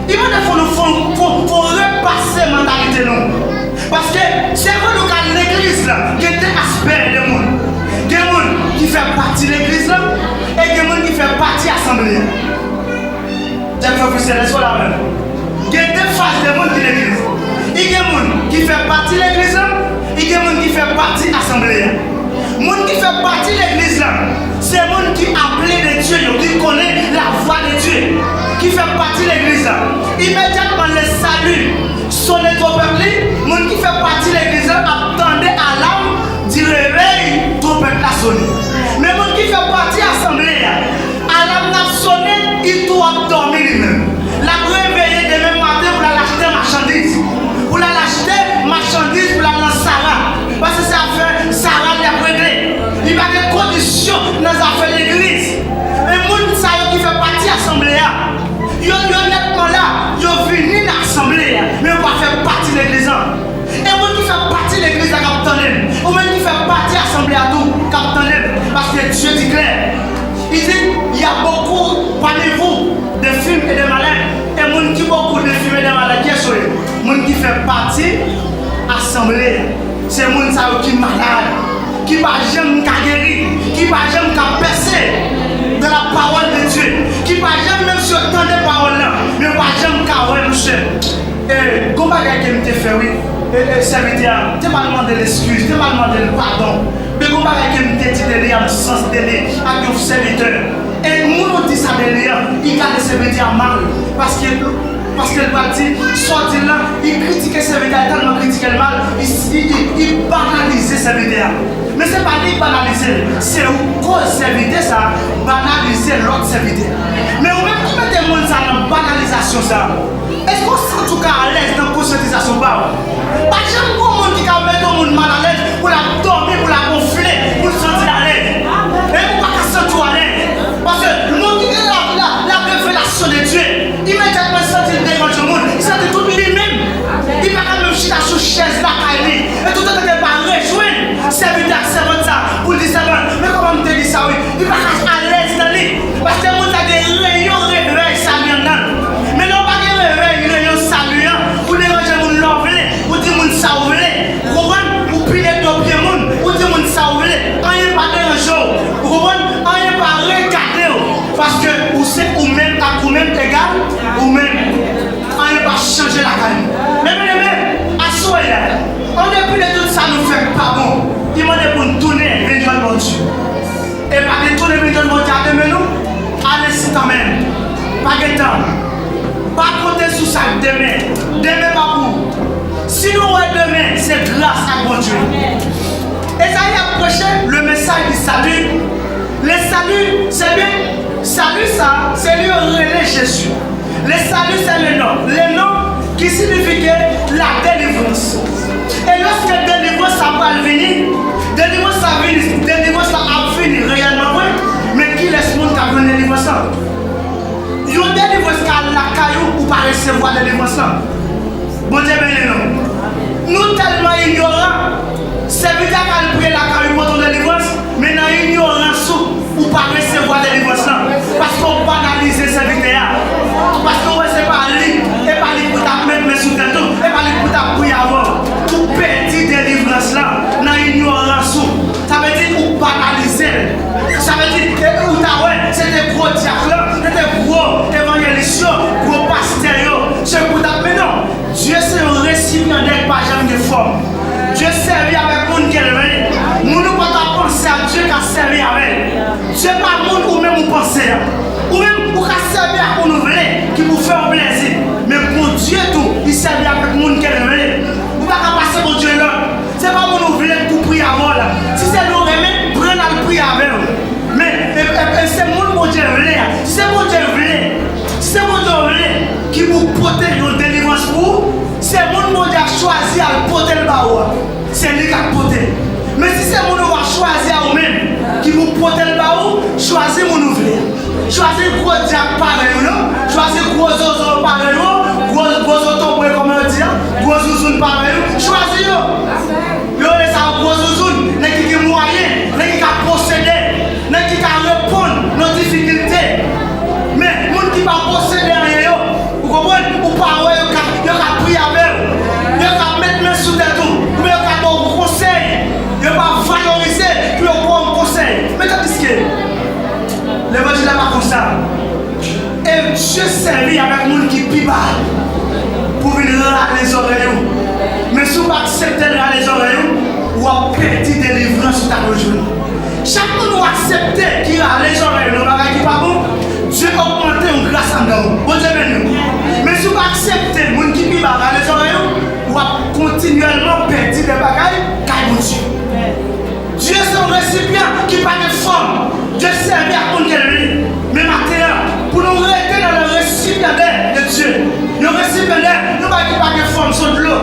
li mande fò nou fò, fò, fò repase mantalite nou. Paske se vre nou ka legliz la, gen de aspè de moun. Gen moun ki fè pati legliz la, e gen moun ki fè pati asanble a. Jèn frè Priscilla, èske w la menm? Gen de faz de moun ki legliz. I gen moun ki fè pati legliz la, i gen moun ki fè pati asanble a. Moun ki fè pati legliz la, se moun ki aple de Dye yo, ki konnen lavwa de Dye, ki fè pati legliz la. Imedyatman le sali sonnen twonpèt li, moun ki fè pati legliz la ap tande alam di revèy twonpèt la sonnen. Men moun ki fè pati asanble a, alam nan ap sonnen, li tou ap dòmi li menm. L ap reveye demen maten pou l al achte machandiz. Pou l al achte machandiz pou l al nan Sara. Paske se afè Sara li ap regle. Li pa gen kondisyon nan zafè legliz. Men moun sa yo ki fè pati asanble a, yo, yo nètman la, yo vini nan asanble a, men yo pa fè pati legliz lan. E Dieu dit clair, il dit, il y a beaucoup parmi vous de films et de malades. E moun ki bokou de fim e de malad, kiyès yo ye? Moun ki fè pati asanble a. Se moun sa yo ki malad, ki pa janm ka geri, ki pa janm ka pèse dans la parole de Dieu, ki pa janm, menm si yo tande pawòl lan, men yo pa janm ka wè, monchè. E, gon bagay ke m te fè, wi. E, e, sèvitè a, m te mal mande l eskiz, te mal mande l padon. Men gon bagay ke m te di de li a, m sanse de li ak yon sèvitè. E moun ou di sa de li an, li gade sèvitè a mal. Paske, paske l pral di, sa w di l lan, li kritike sèvitè a, li tèlman kritike l mal, li, li, li, li banalize sèvitè a. Men se pa li ki banalize l, se ou koz sèvitè sa a banalize lòt sèvitè. Men ou menm ki mete moun sa nan banalizasyon sa a, èske w santi w ka alèz nan konsyantizasyon pa w? Pa janm gon moun ki ka mete yon moun malalèz pou l ap dòmi, pou l ap gonfle, pou l santi l alèz. E ou pa ka santi w alèz. Paske moun ki gen la, la, la revelasyon de Dye, imedyatman li santi l deranje yon moun, li santi tout li menm. Li pa ka menm chita sou chèz lakay li. E toutotan ke l pa rejwenn sèvitè ak sèvant sa, pou l di sèvant, men kòman m te di sa wi, li pa ka alèz nan li. Paske moun sa gen reyon revèy sali anndan l. Men lè w pa gen revèy reyon sali an, ou deranje moun lè w vle, ou di moun sa w vle. Ou konprann? Ou pile do pye moun, ou di moun sa w vle. Anyen pa deranje w. Ou konprann? Anyen pa regade w. Paske ou se ou menm ak ou menm egal ou menm. Anyen pa chanje lakay nou. Men byeneme, aswè a, an depi de tout sa nou fè k pa bon, li mande pou n tounen vin jwenn Bondye. E pa gen tounen vin jwenn Bondye a demen non. Ale sitan menm. Pa gen tan. Pa konte sou sa k demen. Demen pa pou ou. Si nou wè demen, se gras ak Bondye. Ezayi ap preche le message du salut. Le salut, se byen, sali sa, se li yo rele Jezi. Le salut, c'est le nom. Le nom qui signifie la délivrance. E lòske delivrans sa pral vini, delivrans sa vini, delivrans la ap vini reyèlman vre, men kilès moun k ap jwenn delivrans lan? Yon delivrans ka al lakay ou, ou pa resevwa delivrans lan. Bondye beni nou. Nou tèlman inyoran, sèvitè a ka al priye lakay ou, pote yon delivrans, men nan inyorans ou, ou pa resevwa delivrans lan. Paske w banalize sèvitè a. Paske w wè se pa li, e pa li pou t ap met men sou tèt ou, e pa li pou t ap priye avè w. Ou pèdi delivrans lan nan inyorans ou. Sa vle di ou banalize l. Sa vle di, e ou ta wè, se te gwo dyak lan, se te gwo evanjelis yo, gwo pastè yo, se pou t ap, men non. Dye se yon resipiyan ki pa janm gen fòm. Dye sèvi avèk moun ke l vle. Moun ou pa ka panse a, Dye ka sèvi avè l. Dye pa moun ou menm ou panse a. Ou menm, ou ka sèvi ak moun ou vle, ki pou fè w plezi. Men Bondye tou, li sèvi avèk moun ke l vle. Ou pa ka pase Bondye lòd. Se pa moun ou vle pou priye avè w la. Si se nou renmen, pran l al priye avè w. Men, e, e, e, se moun Bondye vle a. Si se Bondye vle, si se Bondye vle ki pou pote yon delivrans pou ou, se moun Bondye a chwazi al pote l ba ou a. Se li k ap pote l. Men si se moun ou a chwazi a ou menm ki pou pote l ba ou, chwazi moun ou vle a. Chwazi gwo dyak parèy ou yo, chwazi gwo zozo parèy ou, gwo, gwo zotobre kòman yo di a, gwo zouzoun parèy ou, chwazi yo. Yo rele sa yo gwo zouzoun, nèg ki gen mwayen, nèg ki ka posede, nèg ki ka reponn nan difikilte. Men, moun ki pa posede anyen yo, ou konprann, ou pa wè yo ka, yo ka priye avè w, yo ka met men sou tèt ou, oubyen yo ka ba w konsèy, yo pa valorize pou yo ba w konsèy. Men tandiske, levanjil la pa konsa. E Dye sèvi avèk moun ki pi ba pou vin rale zòrèy ou. Men si w pa aksepte l rale zòrèy ou, w ap pèdi delivrans ou ta dwe jwenn. Chak moun ou aksepte ki rale zòrèy ou nan bagay ki pa bon, Dye ogmante yon gras anndan ou. Bondye beni w. Men si w pa aksepte moun ki pi ba rale zòrèy ou, w ap kontinyèlman pèdi de bagay kay Bondye. Dye se yon resipyan ki pa gen fòm. Dye sèvi ak moun ke l vle. Men maten an, pou nou rete nan le resipyandè de Dye. Yon resipyandè, yon bagay ki pa gen fòm, se dlo.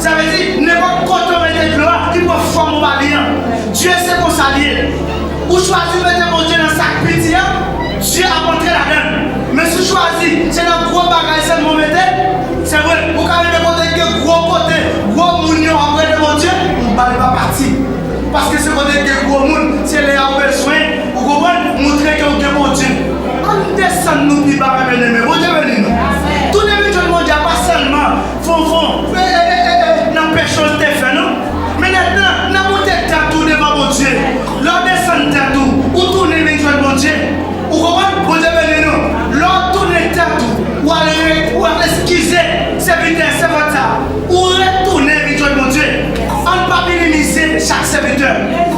Sa vle di, nenpòt kote w mete dlo a, li pran fòm ou ba li an. Dye se konsa l ye. Ou chwazi mete Bondye nan sa k piti an, Dye ap antre ladan l. Men si w chwazi, se nan gwo bagay sèlman w mete l, se vre, ou ka rive kote ki gen gwo kote, gwo moun yo ap rele Bondye, ou ba l pa pati. Paske se kote k gen gwo moun, se lè a ou bezwen, ou konprann, montre ke ou gen Bondye. Ann desann nou pi ba, mwen byeneme, Bondye beni nou. Tounen vin jwenn Bondye a pa sèlman fon fon, e, e, e, e, e, nan peche w te fè, non. Men nan, nan, nan monte tèt ou devan Bondye. Lè w desann tèt ou, ou tounen vin jwenn Bondye. Ou konprann? Bondye beni nou. Lè w tounen tèt ou, ou al re-, ou al eskize sèvitè, sèvant sa. Ou retounen vin jwenn Bondye. Ann pa minimize chak sèvitè,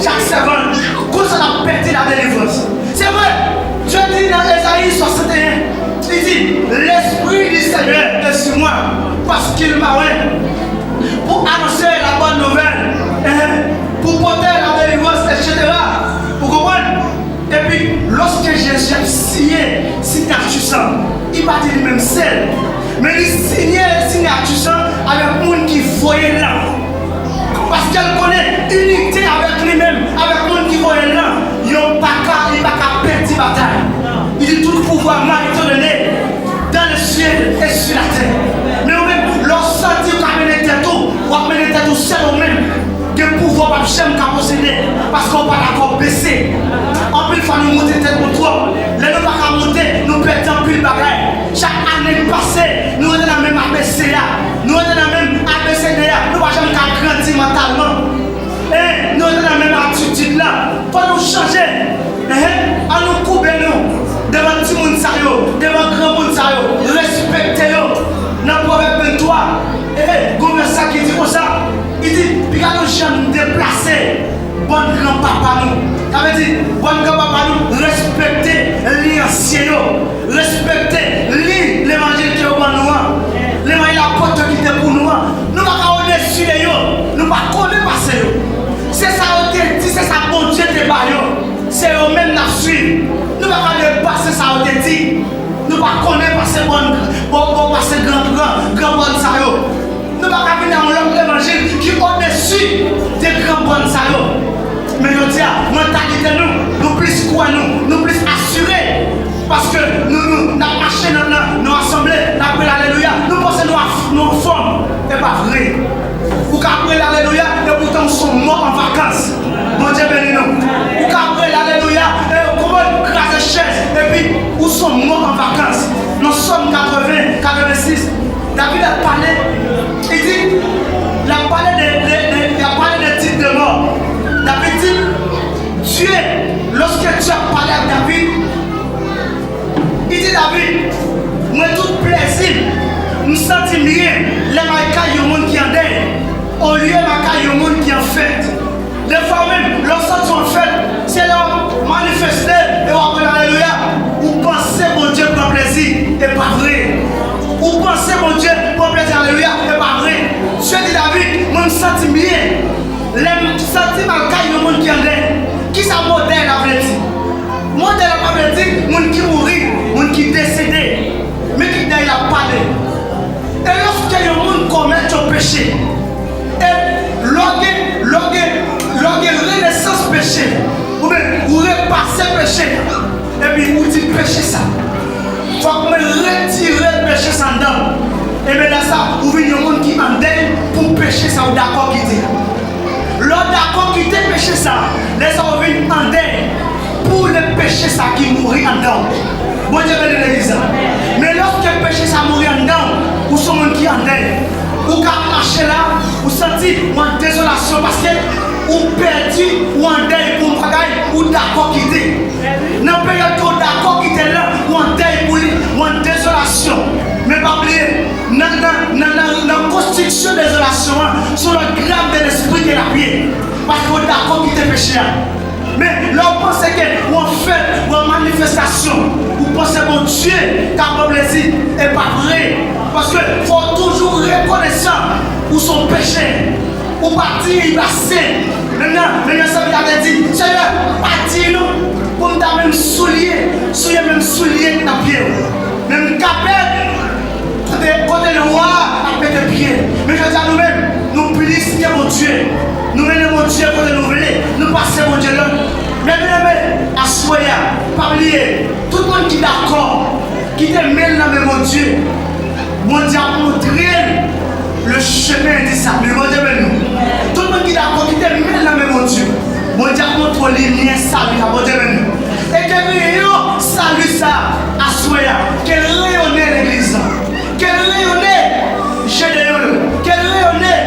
chak sèvant. Konsa n ap pèdi ladelivrans. Se vre, Dye di nan Ezayi swasanteyen, li di, L'Esprit du Seigneur est sur moi, parce qu'il m'a oint pour annoncer la bonne nouvelle, eh, pour porter la délivrance, et cetera. Ou konprann? Epi, lòske Jezi ap siyen siyati sa, li pa di li menm sèl, men li siyen siyati sa avèk moun ki voye l lan. Paske l konnen inite avèk li menm, avèk moun ki voye l lan, yo pa ka, li pa ka pèdi batay. Li di, tout pouvoir m'a été donné dans le ciel et sur la terre. Men ou menm, lè w santi w ka mennen tèt ou, w ap mennen tèt ou sèl ou menm. Gen pouvwa w p ap janm ka posede, paske w pa dakò bese. Anpil fwa nou moute tèt nou twòp. Lè nou pa ka moute, nou pèdi anpil bagay. Chak ane k pase, nou rete nan menm A B C a. Nou rete nan menm A B C D a. Nou pa janm ka grandi mantalman. E nou rete nan menm atitid la. Fò nou chanje. Ehe, ann nou koube nou devan timoun sa yo, devan granmoun sa yo. Respekte yo. Nan Pwovèb venntwa, ehe, gon vèsè ki di konsa, li di, piga nou janm deplase bòn granpapa nou. Sa vle di, bòn granpapa nou respekte li ansyen yo. Respekte li levanjil ke yo ban nou an. Levanjil apot yo kite pou nou an. Nou pa ka odesi de yo. Nou pa konnen pase yo. Se sa yo te di, se sa Bondye te ba yo. Se yo menm n ap swiv. Nou pa ka depase sa yo te di. Nou pa konnen pase bòn, bon, bon, pase gran, gran, gran bòn sa yo. Nou pa ka vin ak yon lòt levanjil ki odesi de gran bòn sa yo. Men jodi a, mantalite nou, nou plis kwè nou, nou plis asire. Paske nou, nou, n ap mache nan, nan, nan asanble, n ap rele alelouya. Nou panse nou a, nou anfòm. E pa vre. Ou ka ap rele alelouya, e poutan ou se yon mò an vakans. Bondye beni nou. Ou ka ap rele alelouya, e kòman kraze chèz, epi ou se yon mò an vakans. Nan Sòm katreven, katrevensis, David ap pale, li di, l ap pale de, de, de, l ap pale de tit de mò. David di, Dye, lòske Dye ap pale ak David, li di David, mwen tout plèzi m, m santi m byen lè m al kay yon moun ki an dèy, olye m al kay yon moun ki an fèt. Defwa menm, lè w santi w an fèt, se lè w ap manifeste e w ap rele alelouya. Ou panse Bondye pran plezi, e pa vre. Ou panse Bondye pran plezi, alelouya, e pa vre. Dye di David, mwen m santi m byen. Lè m santi m al kay yon moun ki an dèy, kisa mo dèy la vle di? Mo dèy la pa vle di moun ki mouri, moun ki desede. Men ki dèy la pale. E lòske yon moun komèt yon peche, e lè w gen, lè w gen, lè w gen renesans peche, oubyen ou repase peche, epi ou di peche sa, fòk mwen retire peche sa anndan m. Ebyen lè sa, ou vin yon moun ki an dèy pou peche sa ou dakò kite. Lè w dakò kite peche sa, lè sa ou vin an dèy pou le peche sa ki mouri anndan w. Bondye beni legliz la. Men lòske peche sa mouri anndan w, ou se yon moun ki an dèy. Ou ka ap mache la, ou santi w an dezolasyon paske ou pèdi, ou an dèy pou yon bagay ou dakò kite. Nan peryòd ke w dakò kite l lan, ou an dèy pou li, ou an dezolasyon. Men pa bliye, nan, nan, nan, nan, nan konstriksyon dezolasyon an, se yon lòt grenn de lespri ke l ap ye. Paske w dakò kite peche a. Men, lè w panse ke w an fèt, w an manifestasyon, ou panse Bondye ka pran plezi, e pa vre. Paske fò w toujou rekonesan ou se yon pechè. Ou pa diy, ou pa sen. Menm nan, menm nan sèvitè a te di, Senyè, pa diy non, pou m ta menm soulye, souye menm soulye k nan pye w. Men m ka pèd kote, kote lwa ap mete pye. Men jodi a nou menm, nou plis ke Bondye. Nou mennen Bondye kote nou vle, nou pase Bondye lòd. Men byeneme, aswè a, pa bliye, tout moun ki dakò, ki te men l nan men Bondye, Bondye ap montre l le chemin du salut. Bondye beni nou. Tout moun ki dakò kite men l nan men Bondye. Bondye ap montre w limyè sali a, Bondye beni w. E ke reyon sali sa a, aswè a, ke l reyonnen legliz la, ke l reyonnen Jedeyon yo, ke l reyonnen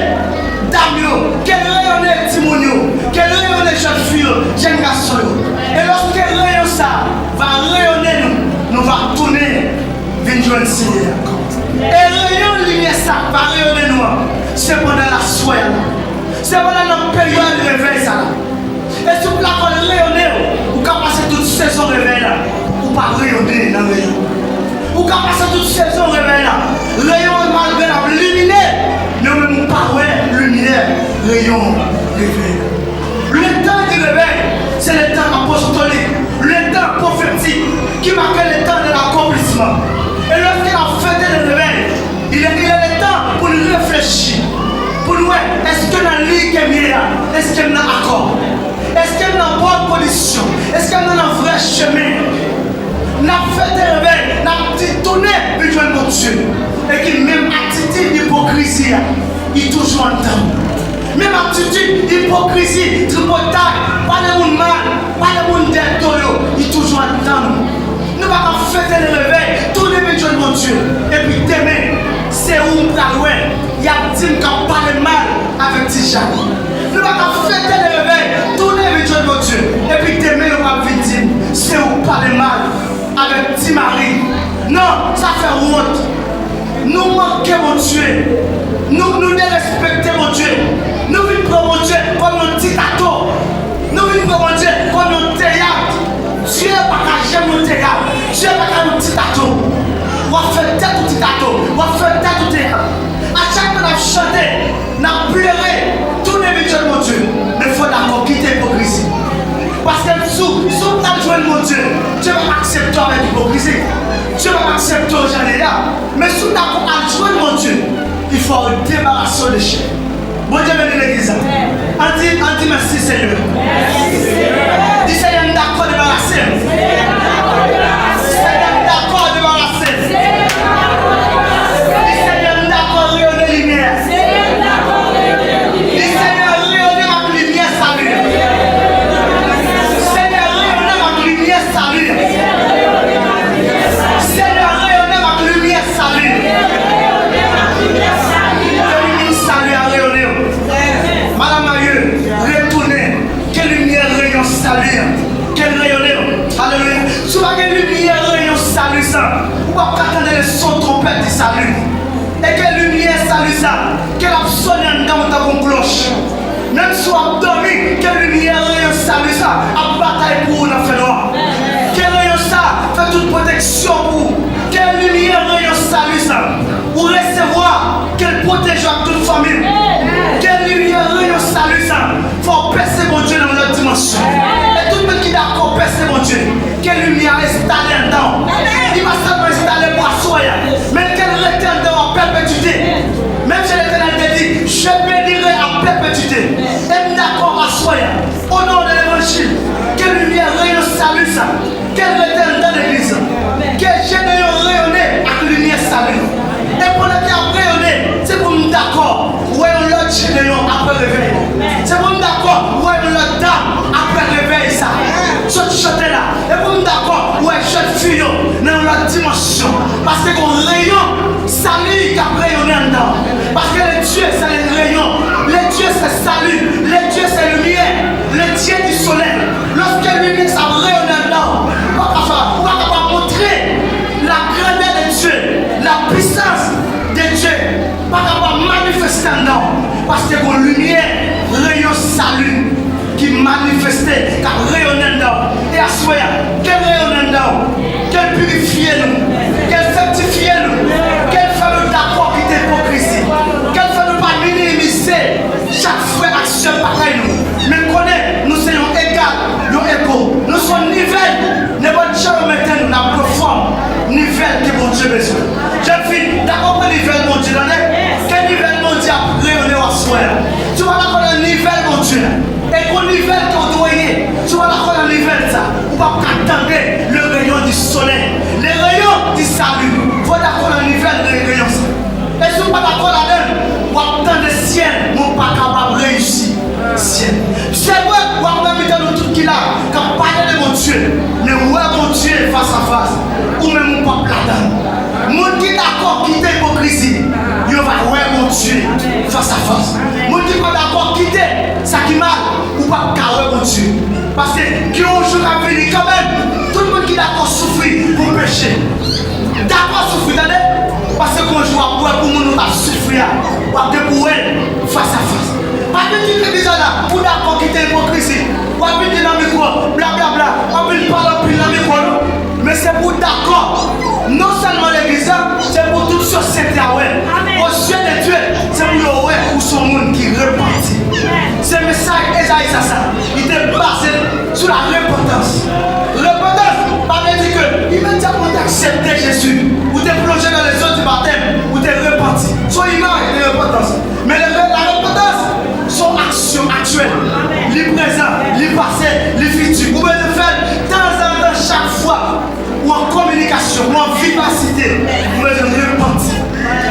dam yo, ke l reyonnen timoun yo, ke l reyonnen jèn fi yo, jèn gason yo. E lòske reyon sa a va reyonnen nou, nou va tounen vin jwenn Senyè a. E reyon limyè sa a va reyonnen nou an, se pandan laswè a. Se pandan nan peryòd revèy sa la. E si w pa konn reyone w, ou ka pase tout sezon revèy la, ou pa reyone nan reyon. Ou ka pase tout sezon revèy la, reyon an malgre l ap limine, men ou menm ou pa wè limyè reyon revèy la. Letan di revèy, se letan apostolik, letan pwofetik, ki make letan de lakonplisman. E lòske n ap fete le revèy, il est, il est le temps pou n reflechi, pou n wè, èske nan liy ke m ye a, èske m nan akò? Èske m nan bòn kondisyon? Èske m nan, nan vrè chemen? N ap fete revèy, n ap di tounen vin jwenn Bondye. E ki menm atitid ipokrizi a, li toujou anndan nou. Menm atitid ipokrizi, tripotay, pale moun mal, pale moun dèyè do yo, li toujou anndan nou. Nou pa ka fete le revèy, tounen vin jwenn Bondye. Epi demen, se ou m pral wè, y ap di m k ap pale mal avèk Ti Jak. Nou pa ka fete le revèy, tounen vin jwenn Bondye. Epi demen, yo p ap vin di m, se ou k pale mal avèk Ti Mari. Non, sa fè wont. Nou manke Bondye. Nou, nou derespekte Bondye. Nou vin pran Bondye kòm yon ti tato. Nou vin pran Bondye kòm yon teyat. Dye pa ka janm yon teyat. Dye pa ka yon ti tato. W ap fè tèt ou ti tato. W ap fè tèt ou teyat. A chak fwa n ap chante, n ap plere, tounen vin jwenn Bondye. Men fò w dakò kite ipokrizi. Paske si w, si w pral jwenn Bondye, Dye p ap aksepte w avèk ipokrizi. Dye p ap aksepte w jan w ye a. Men si w dakò al jwenn Bondye, il faut w debarase w de chè. Bondye beni legliz la. Ann di, ann di mèsi Senyè. Di Senyè m dakò debarase m. Senyè m dakò debarase m. Di Senyè m dakò reyone limyè. Di Senyè reyone m ak limyè sali. Senyè reyone m ak limyè sali. Senyè reyone m ak limyè sali. Ke limyè sali a reyone w. Madanm marye, retounen. Ke limyè reyon sali an, ke l reyone w. Alelouya. Si w pa gen limyè reyon sali sa, ou p ap ka tande le son twonpèt di sali. E ke limyè sali sa, ke l ap sonnen anndan w tankou yon klòch. Menm si w ap dòmi, ke limyè reyon sali sa ap batay pou ou nan fènwa. Ke reyon sa fè tout pwoteksyon pou ou. Ke limyè reyon sali sa ou resevwa, ke l pwoteje w ak tout fanmi w. Ke limyè reyon sali sa fè w pèse Bondye nan yon lòt dimansyon. E tout moun ki dakò pèse Bondye, ke limyè a enstale anndan w. Li pa sèlman enstale pou aswè a, men ke l rete anndan w a pèpetite. Menm jan Letènèl te di, je bénirai à perpétuité. E m dakò aswè a, o non de levanjil, ke limyè reyon sali sa, ke l rete anndan legliz la. Ke Jedeyon reyone ak limyè sali. E pandan ke l ap reyone, se pou m dakò wè yon lòt Jedeyon apre revèy la. Se pou m dakò wè yon lòt dam apre revèy sa. Sot chante la. E pou m dakò wè jèn fi yo nan yon lòt dimansyon. Paske gon reyon sali k ap reyone anndan. Paske le Dieu, c'est le rayon. Le Dieu, c'est salut. Le Dieu, c'est lumière. Le Dieu du soleil. Lòske limyè sa ap reyone anndan, ou pa kapab, ou pa kapab montre la grandeur de Dieu, la puissance de Dieu. Pa kapab manifeste anndan w, paske gon limyè, reyon sali ki manifeste, k ap reyone anndan w. E aswè a, ke l reyone anndan w, ke l pirifye nou, ke l sanktifye nou, ke l fè nou dakò kite ipokrizi, ke l fè nou pa minimize chak frè ak sè parèy nou, men konnen nou se yon egal, yon ego. Nou se yon nivèl. Nenpòt jan yo mete nou, n ap pèfòm nivèl ke Bondye bezwen. Jèn fi, dakò pran nivèl Bondye, tande? Ke nivèl Bondye ap reyone w aswè a. Si w pa dakò nan nivèl Bondye a, e gon nivèl ke w dwe ye, si w pa dakò nan nivèl sa, ou p ap ka tande le rayon du soleil, le rayon du salut. Fò w dakò nan nivèl de reyon sa. E si w pa dakò ladan l, w ap tande syèl, men w pa kapab reyisi. fas a fas, ou menm ou p ap ladann. Moun ki dakò kite ipokrizi, yo va wè Bondye fas a fas. Moun ki pa dakò kite sa ki mal, ou p ap ka wè Bondye. Paske gen yon jou k ap vini kanmenm, tout moun ki dakò soufri pou peche, dakò soufri, tande, paske gen yon jou w ap wè pou moun ou t ap soufri a, w ap gen pou wè l fas a fas. Pa vin kite bizala pou dakò kite ipokrizi. W ap vin di nan mikwo, blablabla, w ap vin pale anpil nan mikwo, non. Men se pou dakò, non sèlman legliz la, se pou tout sosyete a wè. Aux yeux de Dieu, se pou yo wè ou se yon moun ki repanti. Se mesaj Ezayi sa, sa. Li te baze sou la repantans. Repantans pa vle di ke imedyatman w te aksepte Jezi, ou te plonje dans les eaux du baptême, ou te repanti. Se yon imaj de repantans. Men le, la repantans se yon aksyon aktyèl. Li prezan, li pase, li fiti. Ou bezwen fè l tanzantan, chak fwa ou an kominikasyon, ou an vivasite, ou bezwen repanti.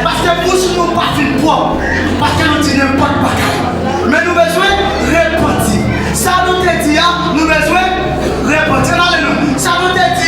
Paske bouch nou pa fin pwòp, paske nou di nenpòt bagay. Men nou bezwen repanti. Sa nou te di a, nou bezwen repanti. Ann ale non. Sa nou te di